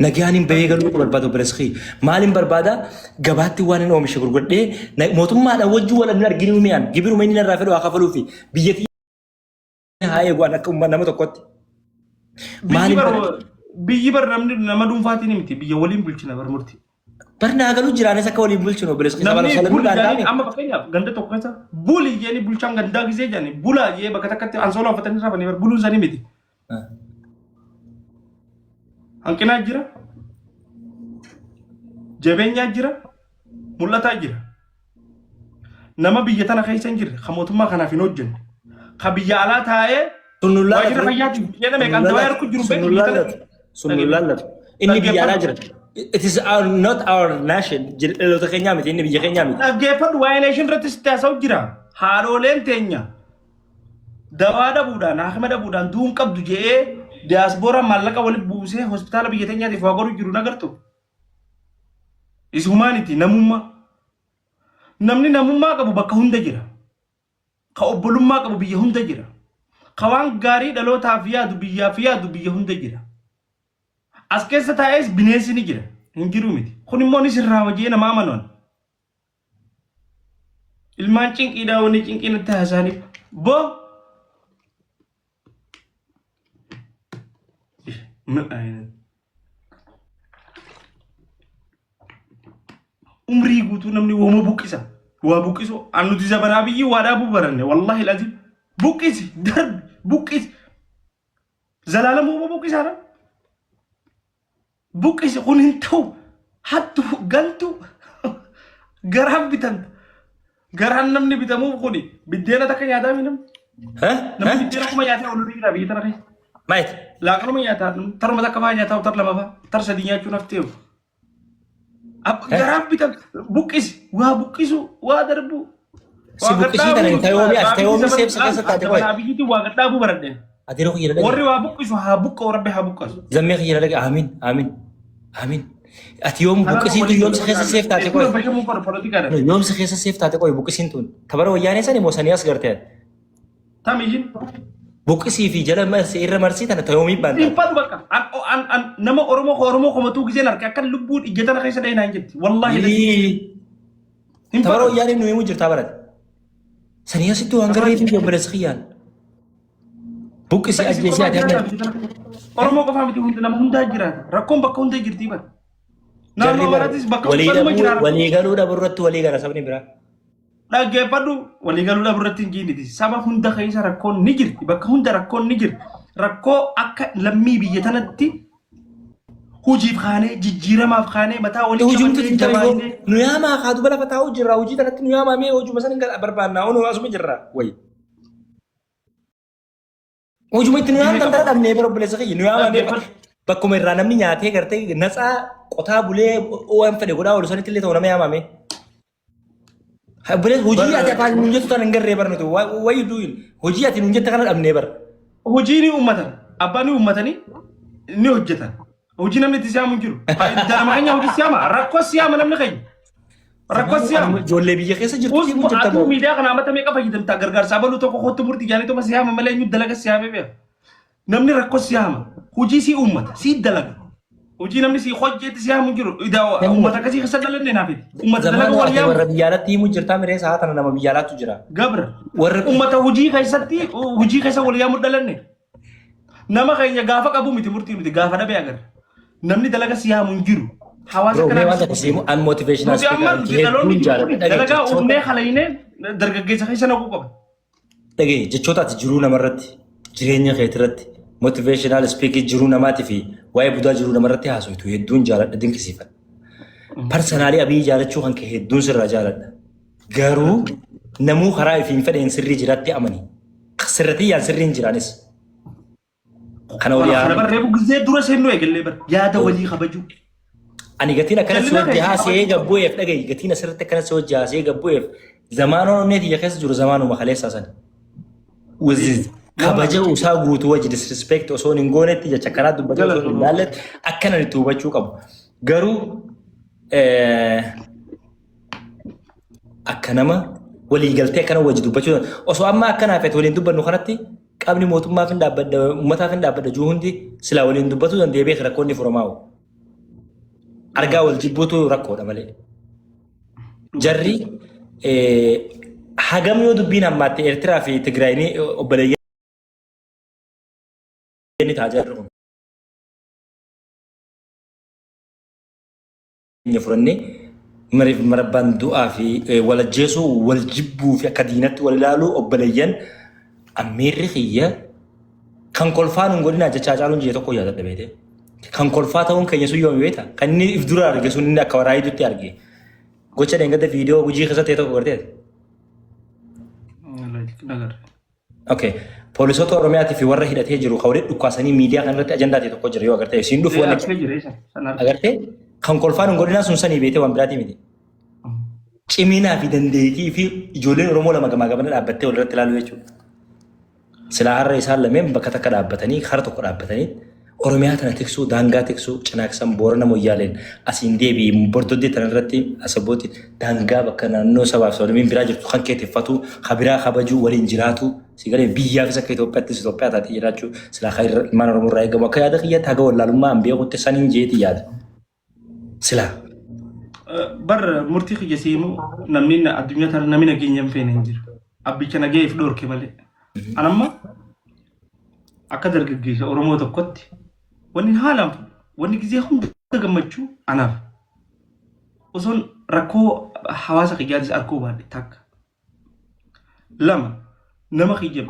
Nagaan hin bahee galuu barbaada obboleessa kiyya. Maaliin barbaada gabaatti waan hin oomishe gurguradhee mootummaadhaan wajjin wal hin arginu mi'aan gibiruma inni narraa fedhu haa kafaluu fi biyya tiyya haa eegu an akka nama tokkotti. Biyyi Maaliin bar barbaada? biyyi bar namni nama dhuunfaatiin miti biyya waliin bulchina bar murtii. Barnaa galuu jiraanis akka waliin bulchinu obboleessa kiyya. Namni Sabaa buli sablamii jedhanii taane. amma fakkeenyaaf ganda tokko keessa buli jedhanii bulchaan gandaa gisee jedhanii bulaa jedhee bakka takkatti ansoolaa uffatanii rafanii bar buluun isaanii miti. Hanqinaa jira, jabeenyaa jira, mul'ataa jira. Nama biyya tana keessa hin jirre kan mootummaa kanaaf hin hojjenne kan biyya alaa taa'ee Sun nun waajjira laallatu. fayyaatiif biyya Sun meeqaan nun dawaa laallatu. harku jiru Sun beeku nun biyya tana laallatu. Sun nun laallatu. Inni biyya alaa dhaggeeffadhu. jira. It is our, not our nation. Dhaloota keenyaa miti. Inni biyya keenyaa miti. Dhaggeeffadhu waa'ee nation irratti sitti haasa'u jira. Haadholeen teenya dawaa dhabuudhaan haakima dhabuudhaan du'uun qabdu jedhee diyaaspooraan maallaqa walitti buusee hospitaala biyya teenyaatiif waa godhu jiru nagartu. Is humanity namummaa. Namni namummaa qabu bakka hunda jira. Ka obbolummaa qabu biyya hunda jira. Ka waan gaarii dhalootaaf yaadu biyyaaf yaadu biyya hunda jira. As keessa taa'ees bineensi ni jira. Hin jiru miti. Kun immoo ni sirraa hojii nama amanuun. Ilmaan cinqiidhaa wanni cinqii natti haasa'aniif. Boo! ምን አይነት umrii guutuu namni woma buqqisa waa buqqisu an nuti zabanaa biyyi waa dhaabuu baranne wallahi lazim buqqisi darbi buqqisi zalaalam woma buqqisaadha buqqisi kun hin ta'u hattu gantu garaan bitamta garaan namni bitamuuf kuni biddeena takka nyaataa mi namni namni biddeena kuma nyaatee olu jira biyya tana keessa Maayit. Laaqanuma nyaataa taruma takka faa nyaataa tar lama faa tar sadii nyaachuun hafteewu. Garaan bitan buqqisi waa buqqisu waa darbu Si waa buqqisii tana gadhaabuu tayoomi ati tayoomi seebsa keessa taate qoy. Abiyyiitiin waa gadhaabuu baradheen. Ati yeroo kiyya dhage. Warri waa buqqisu haa buqqa'u rabbi haa buqqasu. Zammee kiyya dhage. Amiin amiin amiin. Ati yoom Kanaaf buqqisiin tun waliin yoom si keessa seef taate qoy. Bashamuu qabu poolitikaadhaan. Yoom si keessa seef taate qoy buqqisiin tun. Tabara wayyaanee sani moo sanii as gartee ati? Tamiyyiin. Buqqisii fi jala marsii irra marsii tana tayoomii Hin baantaati. fadhu bakka. An an an nama Oromoo ko Oromoo komatuu giseen arge akka lubbuun ija tana keessa dhahee naan jetti. Wallaahi lati. Hin Tabara fadhu. wayyaaneen nu himuu jirtaa barate. Sanii asitti waan garee fi obboleessa kiyyaan. Buqqisii Isin ajjeesii qofaa ati jiraata amma miti tana. Oromoo qofaa miti hundi nama hundaa jiraata. Rakkoon bakka hunda jirti bara. Jarri Naannoo bara Amaaraattis bakka walii hundanuma dhabuu jira rakkoon. walii galuu dhabu irratti walii gala sabni biraa. Dhaggeeffadhu walii galuu dhabu irratti hin jiiniti. Saba hunda keessa rakkoon ni jirti. Bakka hunda rakkoon ni jirti. Rakkoo akka lammii biyya tanatti hojiif kaanee jijjiiramaaf kaanee mataa walii Hujumtu qabannee tintara yoo jabaannee nu yaamaa kaa duba lafa taa'u jirra hojii tanatti nu yaamaa mee hojuma san hin barbaannaa onoo asuma jirra wayi. Hojuma itti nu yaamtan tana dhabnee bara obboleessa kiyya nu yaamaa mee bakkuma irraa namni nyaatee gartee natsaa qotaa bulee waan fedhe godhaa oolu sanitti illee ta'u nama yaamaa mee. Obboleessa hojii ati afaan nuun jettu tana hin garree bara nuti what you doing hojii ati nuun jette kana dhabnee bara. Hojii ni uummatan. Abbaan ni uummatanii ni hojjetan. Hojii namni itti siyaamu hin jiru. Nama keenya hojii siyaama. Rakkoo siyaama namni keenya. Rakkoo siyaama. Ijoollee biyya keessa jirtu Us deemuu jirta atuu moo? miidiyaa kana amata meeqa fayyadamta gargaarsa abaluu tokko kottu murtii jaanii tuma siyaama malee eenyu dalaga siyaamee beeka. Namni rakkoo siyaama. Hojii sii uummata sii dalaga. Hojii namni sii hojjetti siyaamu hin jiru. Uummata akkasii keessa dhalanne naaf hidhi. Uummata dalaga Zamaanoo wal ati yaamu. warra biyya alaatti himuu jirtaa miree sa'a tana nama biyya alaattu jira. Gabra. Warra Uummata hojii keessatti hojii keessa wal yaamu dhalanne. Nama keenya gaafa qabu miti murtii miti gaafa dhabe agarra. Namni dalaga siyaamu hin jiru. Hawaasa Bro, mee kanaa waan tokko siimu an motivational Nuti amma speaker nuti dhaloonni hedduun jiru jaaladha. kun Dhagaye dalagaa jechoota uumnee halaynee dargaggeessa keessa naquu qaba. dhagaye jechoota ati jiruu namarratti jireenya keetirratti motivational speaker jiruu namaatii fi waa'ee budaa jiruu namarratti haasoftu hedduun jaaladha dinqisiifadha. Parsanaalii Abiyyi jaalachuu kan kee hedduun sirraa jaaladha. Garuu namuu karaa ifiin fedheen sirrii jiraatti amani. Sirratiyyaan sirriin jiraanis. Kana walii Kana haa bara reefu gisee dura seennu eegallee bara yaada walii kabajuu. Ani gatiin akkana si Jallina wajji keessa haasa'ee gabbu'eef dhaga'i gatiin asirratti akkana si wajji haasa'ee gabbu'eef zamaanoo onnee tiyya keessa jiru zamaanuma kaleessaa sani. With kabaja isaa guutuu wajji disrespect osoo hin goonetti jecha akkanaa dubbatee osoo hin ilaalletti akkanan itti hubachuu qabu. Garuu akka nama waliigaltee akkana wajji dubbachuu osoo amma akkanaa feete waliin dubbannu kanatti qabni mootummaaf hin dhaabbadha uummataaf hin dhaabbadha jiru hundi silaa waliin dubbatuu danda'ee beeka rakkoonni furamaa'u. Argaa wal jibbuutu rakkoodha malee. Jarri hagam yoo dubbiin hammaatte Eertiraa fi Tigraay ni obboleeyyan ni ta'a jarri kun. Keenya fudhannee mariif marabbaan du'aa fi wal ajjeesuu wal jibbuu fi akka diinatti wal ilaaluu obboleeyyan ammiirri kiyya kan kolfaa nun godhinaa jecha Hacaaluun jee tokko yaadadha beete. Kan kolfaa ta'uun keenya sun yoomi beeta. Kan inni if dura arge sun inni akka waraayidutti arge. Gocha dheengadda viidiyoo gujii keessa ta'e tokko garteeti. Nagar. Okay. Poolisoota Oromiyaatii fi warra hidhatee jiru kan walitti dhukkaasanii miidiyaa kanarratti ajandaa ta'e tokko jira yoo agartee siin dhufu wanni Arkee jira isa. San arge. agartee kan kolfaan hin godhinaa sun sanii beetee waan biraatii miti. Ciminaa fi dandeettii fi ijoolleen Oromoo lama gamaa gamana dhaabbattee walirratti ilaaluu jechuudha. Silaa har'a isaan lameen bakka takka dhaabbatanii kara tokko dhaabbatanii Oromiyaa tana tiksuu, daangaa tiksuu, Cinaaksan, Boorana, Moyyaaleen asiin deebi'i Bordoddee tana irratti Asabooti daangaa bakka naannoo sabaaf sablammiin biraa jirtu kan kee tiffatu, ka biraa kabajuu, waliin jiraatu, si galee biyyaafis akka Itoophiyaattis Itoophiyaa taatee jiraachuu silaa kan ilmaan Oromoo irraa eegamu akka yaada kiyyaatti haga wallaalummaa an beekutti saniin jeeti yaada. Silaa. Bar murtii kiyya siimu namni addunyaa tana namni nageenya hin feene hin jiru. Abbicha nageef dhorke malee. Anamma akka dargaggeessa Oromoo tokkotti wanni haalaan fudhu wanni gizee hunda gammachuu anaaf osoon rakkoo hawaasa kiyyaatis arguu baadhe takka. Lama nama kiyya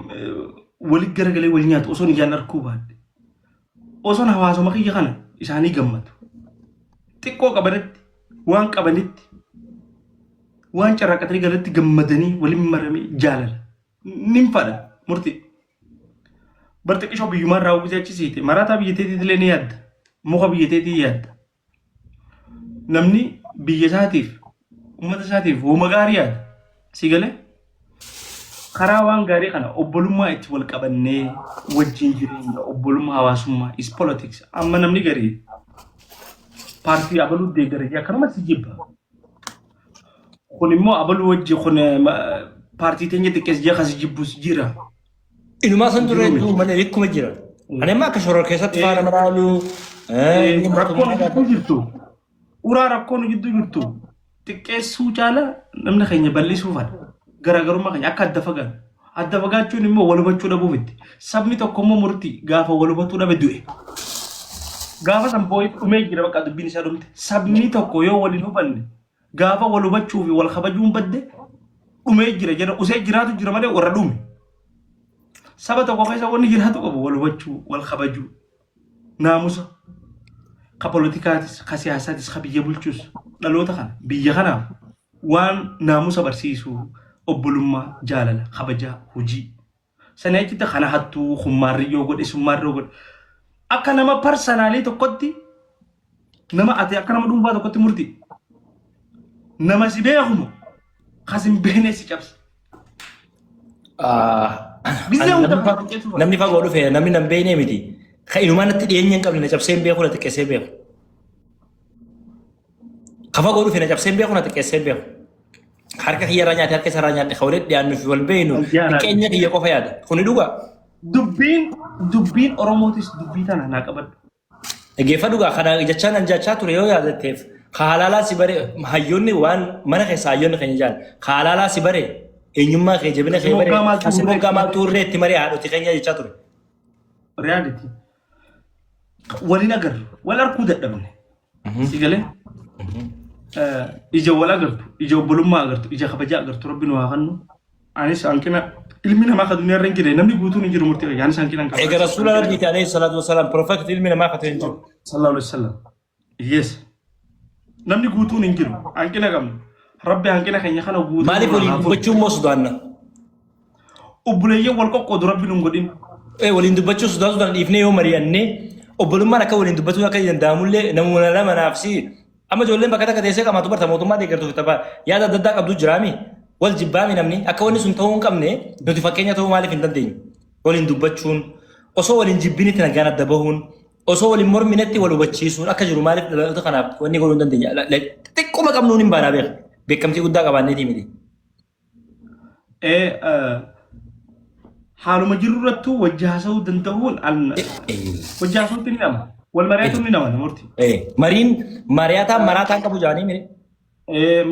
wali garagalee wal nyaatu osoon ijaan arguu baadhe. Osoon hawaasuma kiyya kana isaanii gammadu. Xiqqoo qabanitti waan qabanitti waan carraaqatanii galatti gammadanii waliin maramee jaalala. Nin fadha murtii. Bar xiqqishoo biyyumaan raawwisee achi siite maraataa biyya teetiitillee ni yaadda. Muka biyya teetii yaadda. Namni biyya isaatiif uummata isaatiif hooma gaarii yaada. Si galee karaa waan gaarii kana obbolummaa itti wal qabannee wajjin jireenya obbolummaa hawaasummaa is politics. Amma namni garii paartii abaluu deeggara jee akkanuma si jibba. Kun immoo abaluu wajji kun paartii teenya xiqqees jee kasi jibbus jira. Inumaa san dura Jiru hedduu miti. malee likkuma jira. Ani amma akka shoror keessatti faana maraalu inni Rakkoon mootummaa gidduu jirtu uraa rakkoon gidduu jirtu xiqqeessuu caala namni keenya bal'isuu fadha. Garaagarummaa keenya akka adda fagaannu. Adda fagaachuun immoo wal hubachuu dhabuuf itti. Sabni tokko immoo murtii gaafa wal hubatuu dhabe du'e. Gaafa san boo'ee dhumee jira bakka dubbiin isaa dhumte. Sabni tokko yoo wal hin hubanne gaafa wal hubachuu fi wal kabajuun badde dhumee jira jedha usee jiraatu jira malee warra dhume. Saba tokko keessa wanni jiraatu qabu wal hubachuu, wal kabajuu, naamusa ka politikaatis, ka siyaasaatis, ka biyya bulchus dhaloota kana biyya kanaaf waan naamusa barsiisuu, obbolummaa, jaalala, kabajaa, hojii. Sanii achitti kana hattuu, hummaarriyyoo godhe, summaarroo godhe. Akka nama parsanaalii tokkotti nama ati akka nama dhuunfaa tokkotti murtii. Nama si beekumo kas hin beekne si cabsa. Gizee hunda xiqqeessuu Namni fagoo dhufe namni nan beekne miti. Ka inumaa natti dhiyeenya hin qabne na cabsee hin beeku na xiqqeessee hin beeku. Ka fagoo dhufe na cabsee hin beeku na xiqqeessee hin beeku. Harka kiyya irraa nyaate harka isa irraa nyaadhe ka walitti dhiyaannu fi wal beeknu Ayyaana. xiqqeenya kiyya qofa yaada. Kuni dhugaa. Dubbiin Oromootis dubbii tana naa qabadhu. Dhaggeeffadhu gaa kana jechaan an jechaa ture yoo yaadatteef ka halaalaa si bare hayyoonni waan mana keessa hayyoonni keenya jaan ka halaalaa si bare eenyummaa kee jabina kee bare Moggaa maaltu asi hurree moggaa maaltu hurree itti maree haadhoti keenya jechaa ture. Reality. Waliin agarru. Wal arguu dadhabne. Si galee? Ija wal agartu, ija obbolummaa agartu, ija kabajaa agartu rabbi nu haa kennu. Anis hanqina ilmi namaa kan duniyaa irra hin jirre namni guutuun hin jiru murtii kiyya. Anis hanqina hin qabu. Eega rasuula rabbiiti alayhi salaatu wasalaam perfect ilmi namaa kan ta'e hin jiru. Sallallahu alaihi wasallam. Yes. Namni guutuun hin jiru. Hanqina qabna. Rabbi hanqina keenya kana guutuu Maaliif nurraa waliin haa furu. dubbachuu immoo sodaanna? Obboleeyyan wal qoqqoodu rabbi nun godhin. Waliin dubbachuu sodaa sodaan dhiifnee yoo mari'annee obbolummaan akka waliin dubbatuun akka danda'amullee namuma lama naaf si amma ijoolleen bakka takka teessee qamaatu barta mootummaa deeggartuuf tapha yaada adda addaa qabdu jiraami wal jibbaami namni akka wanni sun ta'uu hin qabne nuti fakkeenya ta'uu maaliif hin dandeenyu waliin dubbachuun osoo waliin jibbinitti nagaan adda bahuun osoo waliin morminetti wal hubachiisuun akka jiru maaliif dhaloota kanaaf wanni godhuu hin dandeenya xiqquma qabnuun hin baanaa beeka beekamtii guddaa qabaanneetii miti. Haaluma jirru irrattuu wajji haasa'uu danda'uun wajji haasa'uutti ni nama. Wal mari'atuun ni nama murti. Mariin mari'ataan maraataan qabu jaanii mire.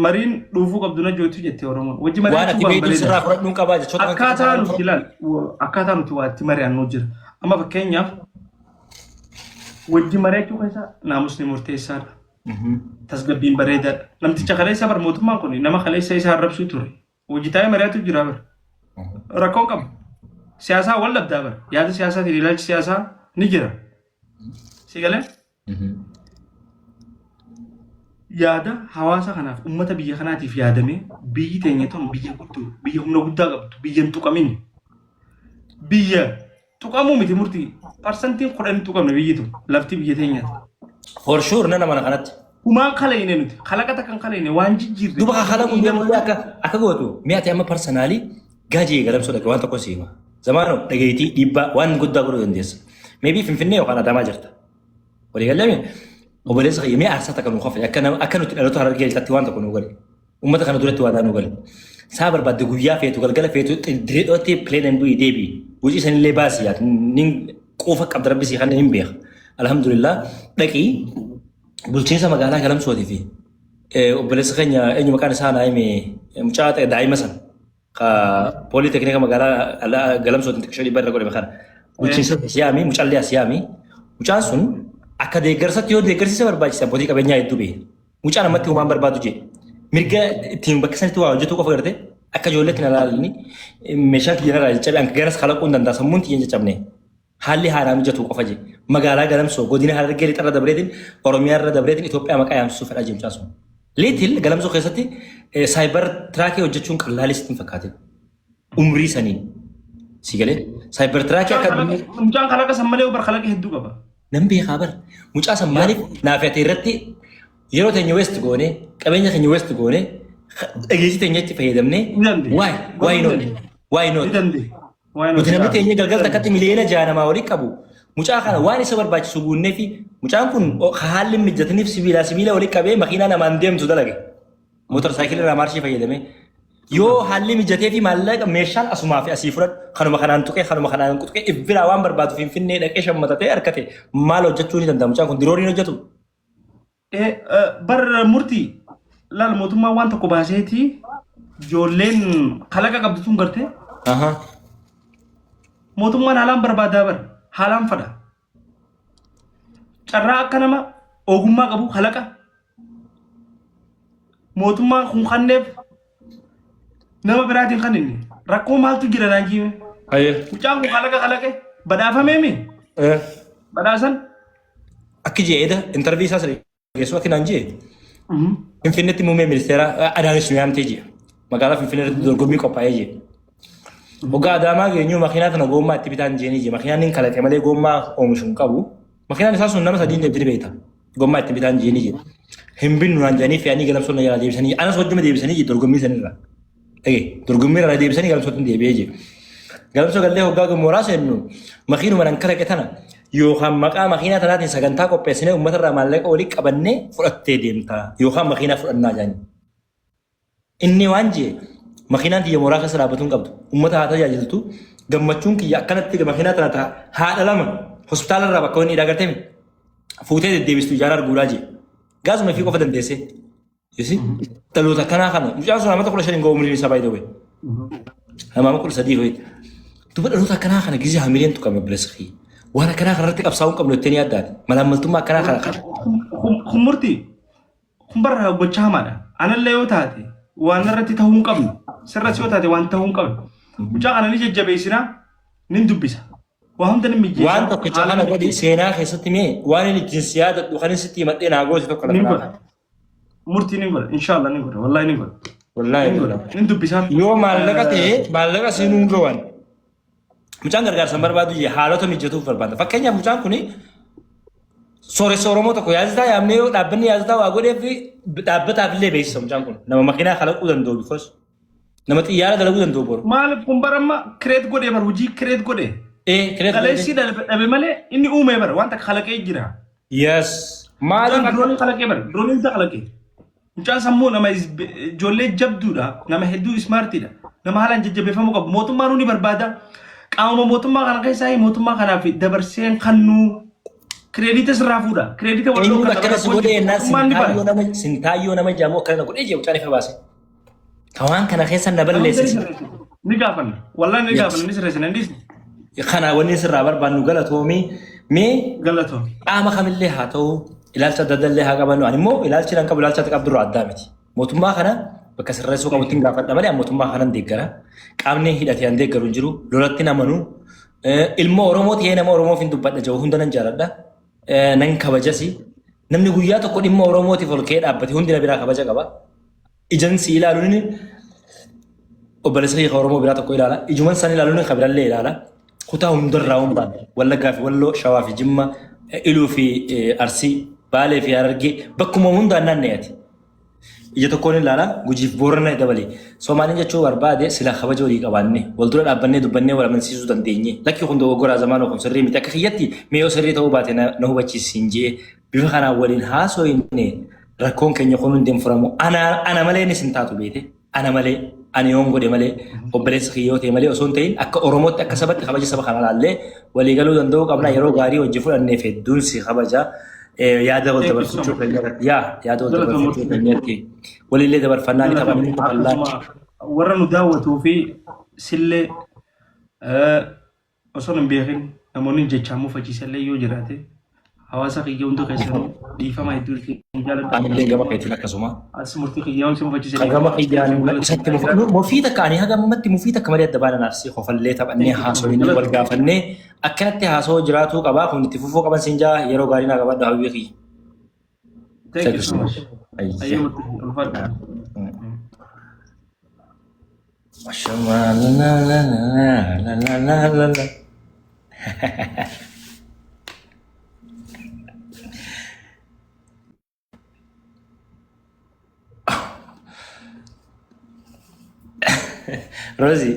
Mariin dhuufuu qabdu na jootu jette Oromoon. Wajji Waan mari'achuu ati waan beektu bareedaa. sirraa fudhadhuun qabaa jechoota kan Akkaataa nuti ilaal akkaataa nuti waa itti mari'annu jira. Amma fakkeenyaaf wajji mari'achuu keessa naamusni murteessaadha. Tasgabbiin bareedaadha. Namticha kaleessa bar mootummaan kun nama kaleessa isa arrabsuu ture. Hojii taa'ee mari'atu jira bar. Rakkoon qabu. Siyaasaa wal dhabdaa bar. Yaada siyaasaatiin ilaalchi siyaasaa ni jira. Si galee? Yaada hawaasa kanaaf uummata biyya kanaatiif yaadamee biyyi teenya tun biyya guddoo biyya humna guddaa qabdu biyya hin tuqamin biyya Tuqamuu miti murtii. Parsantiin 10 hin tuqamne biyyi tun. Lafti biyya teenyaati. For sure nan amana kanatti. Humaan kalayne nuti. Kalaqa takka hin kalayne waan jijjiirre. Duba ka kalaqu deemullee akka gootu mi'a ati amma parsanaalii gaajii galamsoo dhage waan tokko si hima. Zamaano dhageetii dhiibbaa waan guddaa godhuu dandeessa. Maybe Finfinnee yookaan Adaamaa jirta. Walii galame obboleessa kiyya mi'a aarsaa takka nuu kafale akka nuti dhaloota harargee lixatti waan tokko nuu gale. Uummata kana duratti waadaa nu gale. Saa barbaadde guyyaa feetu galgala feetu direedhootti pileen bu'ii deebi'i. Hojii sanillee baasi yaad. Nin quufa qabda rabbi sii kanne hin beeka. Alhamdulillah dhaqii bulchiinsa magaalaa Galamsootii fi obboleessa keenya eenyu maqaan isaa naa hime mucaa ta'e daa'ima sana. Ka poolii teeknika magaalaa Galamsootiin xiqqishoo dhiibbaa irra godhame kana. Bulchiinsa as yaami mucallee as yaami. Mucaan sun akka deeggarsatti yoo deeggarsiisa barbaachise abbootii qabeenyaa hedduu beeka. Mucaan ammatti homaan barbaadu jee. Mirga ittiin bakka sanitti waa hojjetuu qofa garte akka ijoolleetti na laalani meeshaan kiyya narraa caccabe anka garas kalaquu hin danda'a sammuun tiyya hin caccabne. Haalli haaraa mijatu qofa jee. Magaalaa Galamsoo godina Harargee lixarra dabreetiin Oromiyaa irra dabreetiin Itoophiyaa maqaa yaamsisuu fedhaa jee mucaan sun. Liitil Galamsoo keessatti saayibar tiraakii hojjechuun qallaalii sitti hin fakkaatin. Umrii saniin. Si galee saayibar tiraakii akka Mucaan kalaqa san malee bar kalaqa hedduu qaba. Nan beekaa bar. Mucaa san maaliif naaf ati irratti yeroo teenya west goone qabeenya keenya west goone dhageessi teenya itti fayyadamnee Ni dandeenya. why why not why Ni not dandeenya. Why not? nuti namni teenya galgal takkatti miliyoona 6 namaa olii qabu mucaa kana waan isa barbaachisu guunnee fi mucaan kun haalli mijataniif sibiilaa sibiila olii qabee makiinaa namaan deemtu dalage. Motor saayikilii irraa maarshii fayyadamee. Yoo haalli mijatee fi maallaqa meeshaan asumaa fi asii fudhadhu kanuma kanaan tuqee kanuma kanaan tuqee if biraa waan barbaadu Finfinnee dhaqee shammatatee argate maal hojjechuu ni danda'a mucaan kun dirooniin hojjetu. Bar murtii laal mootummaan waan tokko baaseeti ijoolleen kalaqa qabdu tun gartee mootummaan haalaan barbaadaa bar haalaan fadha. Carraa akka nama ogummaa qabu kalaqa mootummaan kun kanneef nama biraatiin kan inni rakkoo maaltu jira naan jiime. Mucaan kun kalaqa kalaqe badhaafameemi badhaasan. Akki jeeda intarvii isaas geessu akki naan jee. Finfinneetti muummee ministeeraa Adaanechi nu yaamtee jee. Magaalaa Finfinnee irratti dorgommii qophaa'ee jee. Hoggaa Adaamaa geenyu makiinaa tana goommaa itti bitaan jeenii jee. Makiinaan inni kalaqe malee goommaa oomishu hin qabu. Makiinaan isaa sun nama sadiin deemtee beekta. Goommaa itti bitaan jeenii jee. Hin binnu naan jedhanii fe'anii galamsoo na jalaa deebisanii anas wajjuma deebisanii jee dorgommii sanirra. Dhage dorgommii irraa deebisanii galamsootti deebi'ee jee. Galamsoo gallee hoggaa mooraa seennu makiinuma nan kalaqe tana yookaan maqaa makiinaa tanaatiin sagantaa qopheessinee uummata irraa maallaqa walii qabannee fudhattee deemta yookaan makiinaa fudhannaa jedhanii. Inni waan jee makiinaan tiyya mooraa keessa dhaabbatuu hin qabdu. Uummata haa tajaajiltu. Gammachuun kiyya akkanatti makiinaa tana ta'a haadha lama hospitaala irraa bakka inni hidhaa gartee fuutee deddeebistu ijaan arguudhaa jee. Gaazuma fi qofa dandeessee. You see? Dhaloota akkanaa kana mucaan sun amata 15 hin ga'u umriin isaa by the way. Nama 13 ho'i. Duba dhaloota akkanaa kana gizee hamileen tuqame obboleessa kiyya. Waan akkanaa kanarratti qabsaa'uu hin qabnu jettee ni yaaddaati. Malaammaltummaa akkanaa kana kana. Kun murtii kun barra gochaa hamaadha. Anallee yoo taate waan irratti ta'uu hin qabnu. Sirras yoo taate waan ta'uu hin qabnu. Mucaa kana ni jajjabeessinaa nin dubbisa. Waa hunda ni mijeessa. Waan tokkicha Haala kana godhi mijeessa. seenaa keessatti mee waan inni ittiin si yaadadhu kan inni sitti himadhee naa goote tokko lafa Nin naa godha. kaa'e. Murtii nin godha. Inshallah nin godha. Wallahi nin godha. Wallaahi Nin godha. billahi. Nin dubbisaa. Yoo maallaqa ta'e maallaqa seenuu hin gawan. Mucaan gargaarsa hin barbaadu jee haalota mijatuuf barbaada. Fakkeenyaaf mucaan kun sooressa Oromoo tokko yaazitaa yaamnee yoo dhaabbanni yaazitaa waa godheef dhaabbataaf illee beeksisa mucaan kun. Nama makiinaa kalaquu danda'u because nama xiyyaara dalaguu danda'u boru. Maaliif kun bara amma kireet godhee bar hojii kireet godhee. Ee kireet Kaleessii godhee. dhabe malee inni uumee bara wanta kalaqee jira. Yes. Maaliif Mucaan akka diroonii kalaqee bara diroonii hunda kalaqee. Mucaan sammuu nama ijoollee jabduudha nama hedduu ismaartiidha nama haalaan jajjabeeffamuu qabu mootummaan ni barbaada. Qaamuma mootummaa kana keessaa mootummaa kanaaf dabarseen kannuu kireediita sirraa fuudha kireediita wal eenyuun dhorkata akkana si rakkoon godhee jirtu jennaan mootummaan ni bara. sintaayyoo nama sintaayyoo nama jaamu akkana na godhee jee mucaan ifa baase. Ka waan kana keessa na Kana hunda ni balleesse. sirreessina. Ni gaafanna. Wallahi ni Yes. gaafanna ni sirreessina hin dhiisne. Kana wanni sirraa barbaannu galatoomii mee Galatoom. qaama kamillee haa ta'u ilaalcha adda adda illee haa qabannu ani immoo ilaalchi nan qabu ilaalcha ati qabdu irraa addaa miti. Mootummaa kana bakka sirreessuu qabutti hin gaafadha malee ani mootummaa kanan deeggara. Qaamni hidhatee an deeggaru hin jiru. Lolatti hin amanu. Ilma Oromoo ta'ee nama Oromoof hin dubbadha jedhu hunda nan jaaladha. Nan kabajasi. Namni guyyaa tokko dhimma Oromootiif ol ka'ee dhaabbate hundi na biraa kabaja qaba. Ijan si ilaaluun obboleessa kiyya kan Oromoo biraa tokko ilaala. Ijuman san ilaaluun kan birallee ilaala. Kutaa hundarraa waan baane. Wallaggaa fi Walloo, Shawaa fi Jimma, Iluu fi Arsii, Baalee fi Harargee bakkuma hundaan naanna'eeti. Ija tokkoon ilaala Gujiif Boorana dabale. Somaaliin jechuu barbaade sila kabaja walii qabaanne wal dura dhaabbannee dubbannee wal amansiisuu dandeenye. Lakki kun dogoggoraa zamaanoo kun sirrii miti akka kiyyatti mee yoo sirrii ta'uu baate na hubachiisi siin jee bifa kanaan waliin haasoyne rakkoon keenya kun hundi hin furamu. Ana ana malee innis hin taatu beete. Ana malee ani yoon godhe malee obboleessa kiyya yoo ta'e malee osoo hin ta'in akka Oromootti akka sabatti kabaja saba kana laallee walii galuu danda'uu qabna. Yeroo gaarii hojii fudhanneef hedduun si kabaja. Yaada wal Thank you so dabarfachuu much. keenya irratti yaa yaada wal Galatoom dabarfachuu murtii. keenya irratti walillee dabarfannaa ni Galatoom. taphanni kofallaa. Akkasuma warra nu daawwatuu fi sillee Osoo hin beekin namoonni jechaan mufachiisallee yoo jiraate hawaasa kiyya hunda keessanuu dhiifama hedduu isin jaaladha. Anillee gama keetiin akkasuma. As murtii kiyya waan si mufachiise Ka gama kiyyaan dhiifama isatti mufii takka ani haga ammatti mufii takka malee adda baana naaf si kofallee taphannee haasofnee wal gaafannee akkanatti haasoo jiraatuu qabaa kun itti fufuu qaban siin jaa yeroo gaarii naa qabadhu hawwii kiyya. Thank you so much. Ayyee murtii ulfaadha. Ashama la la la la la la la la. Rozi,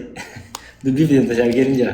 dubbii fidamta si argeen jira.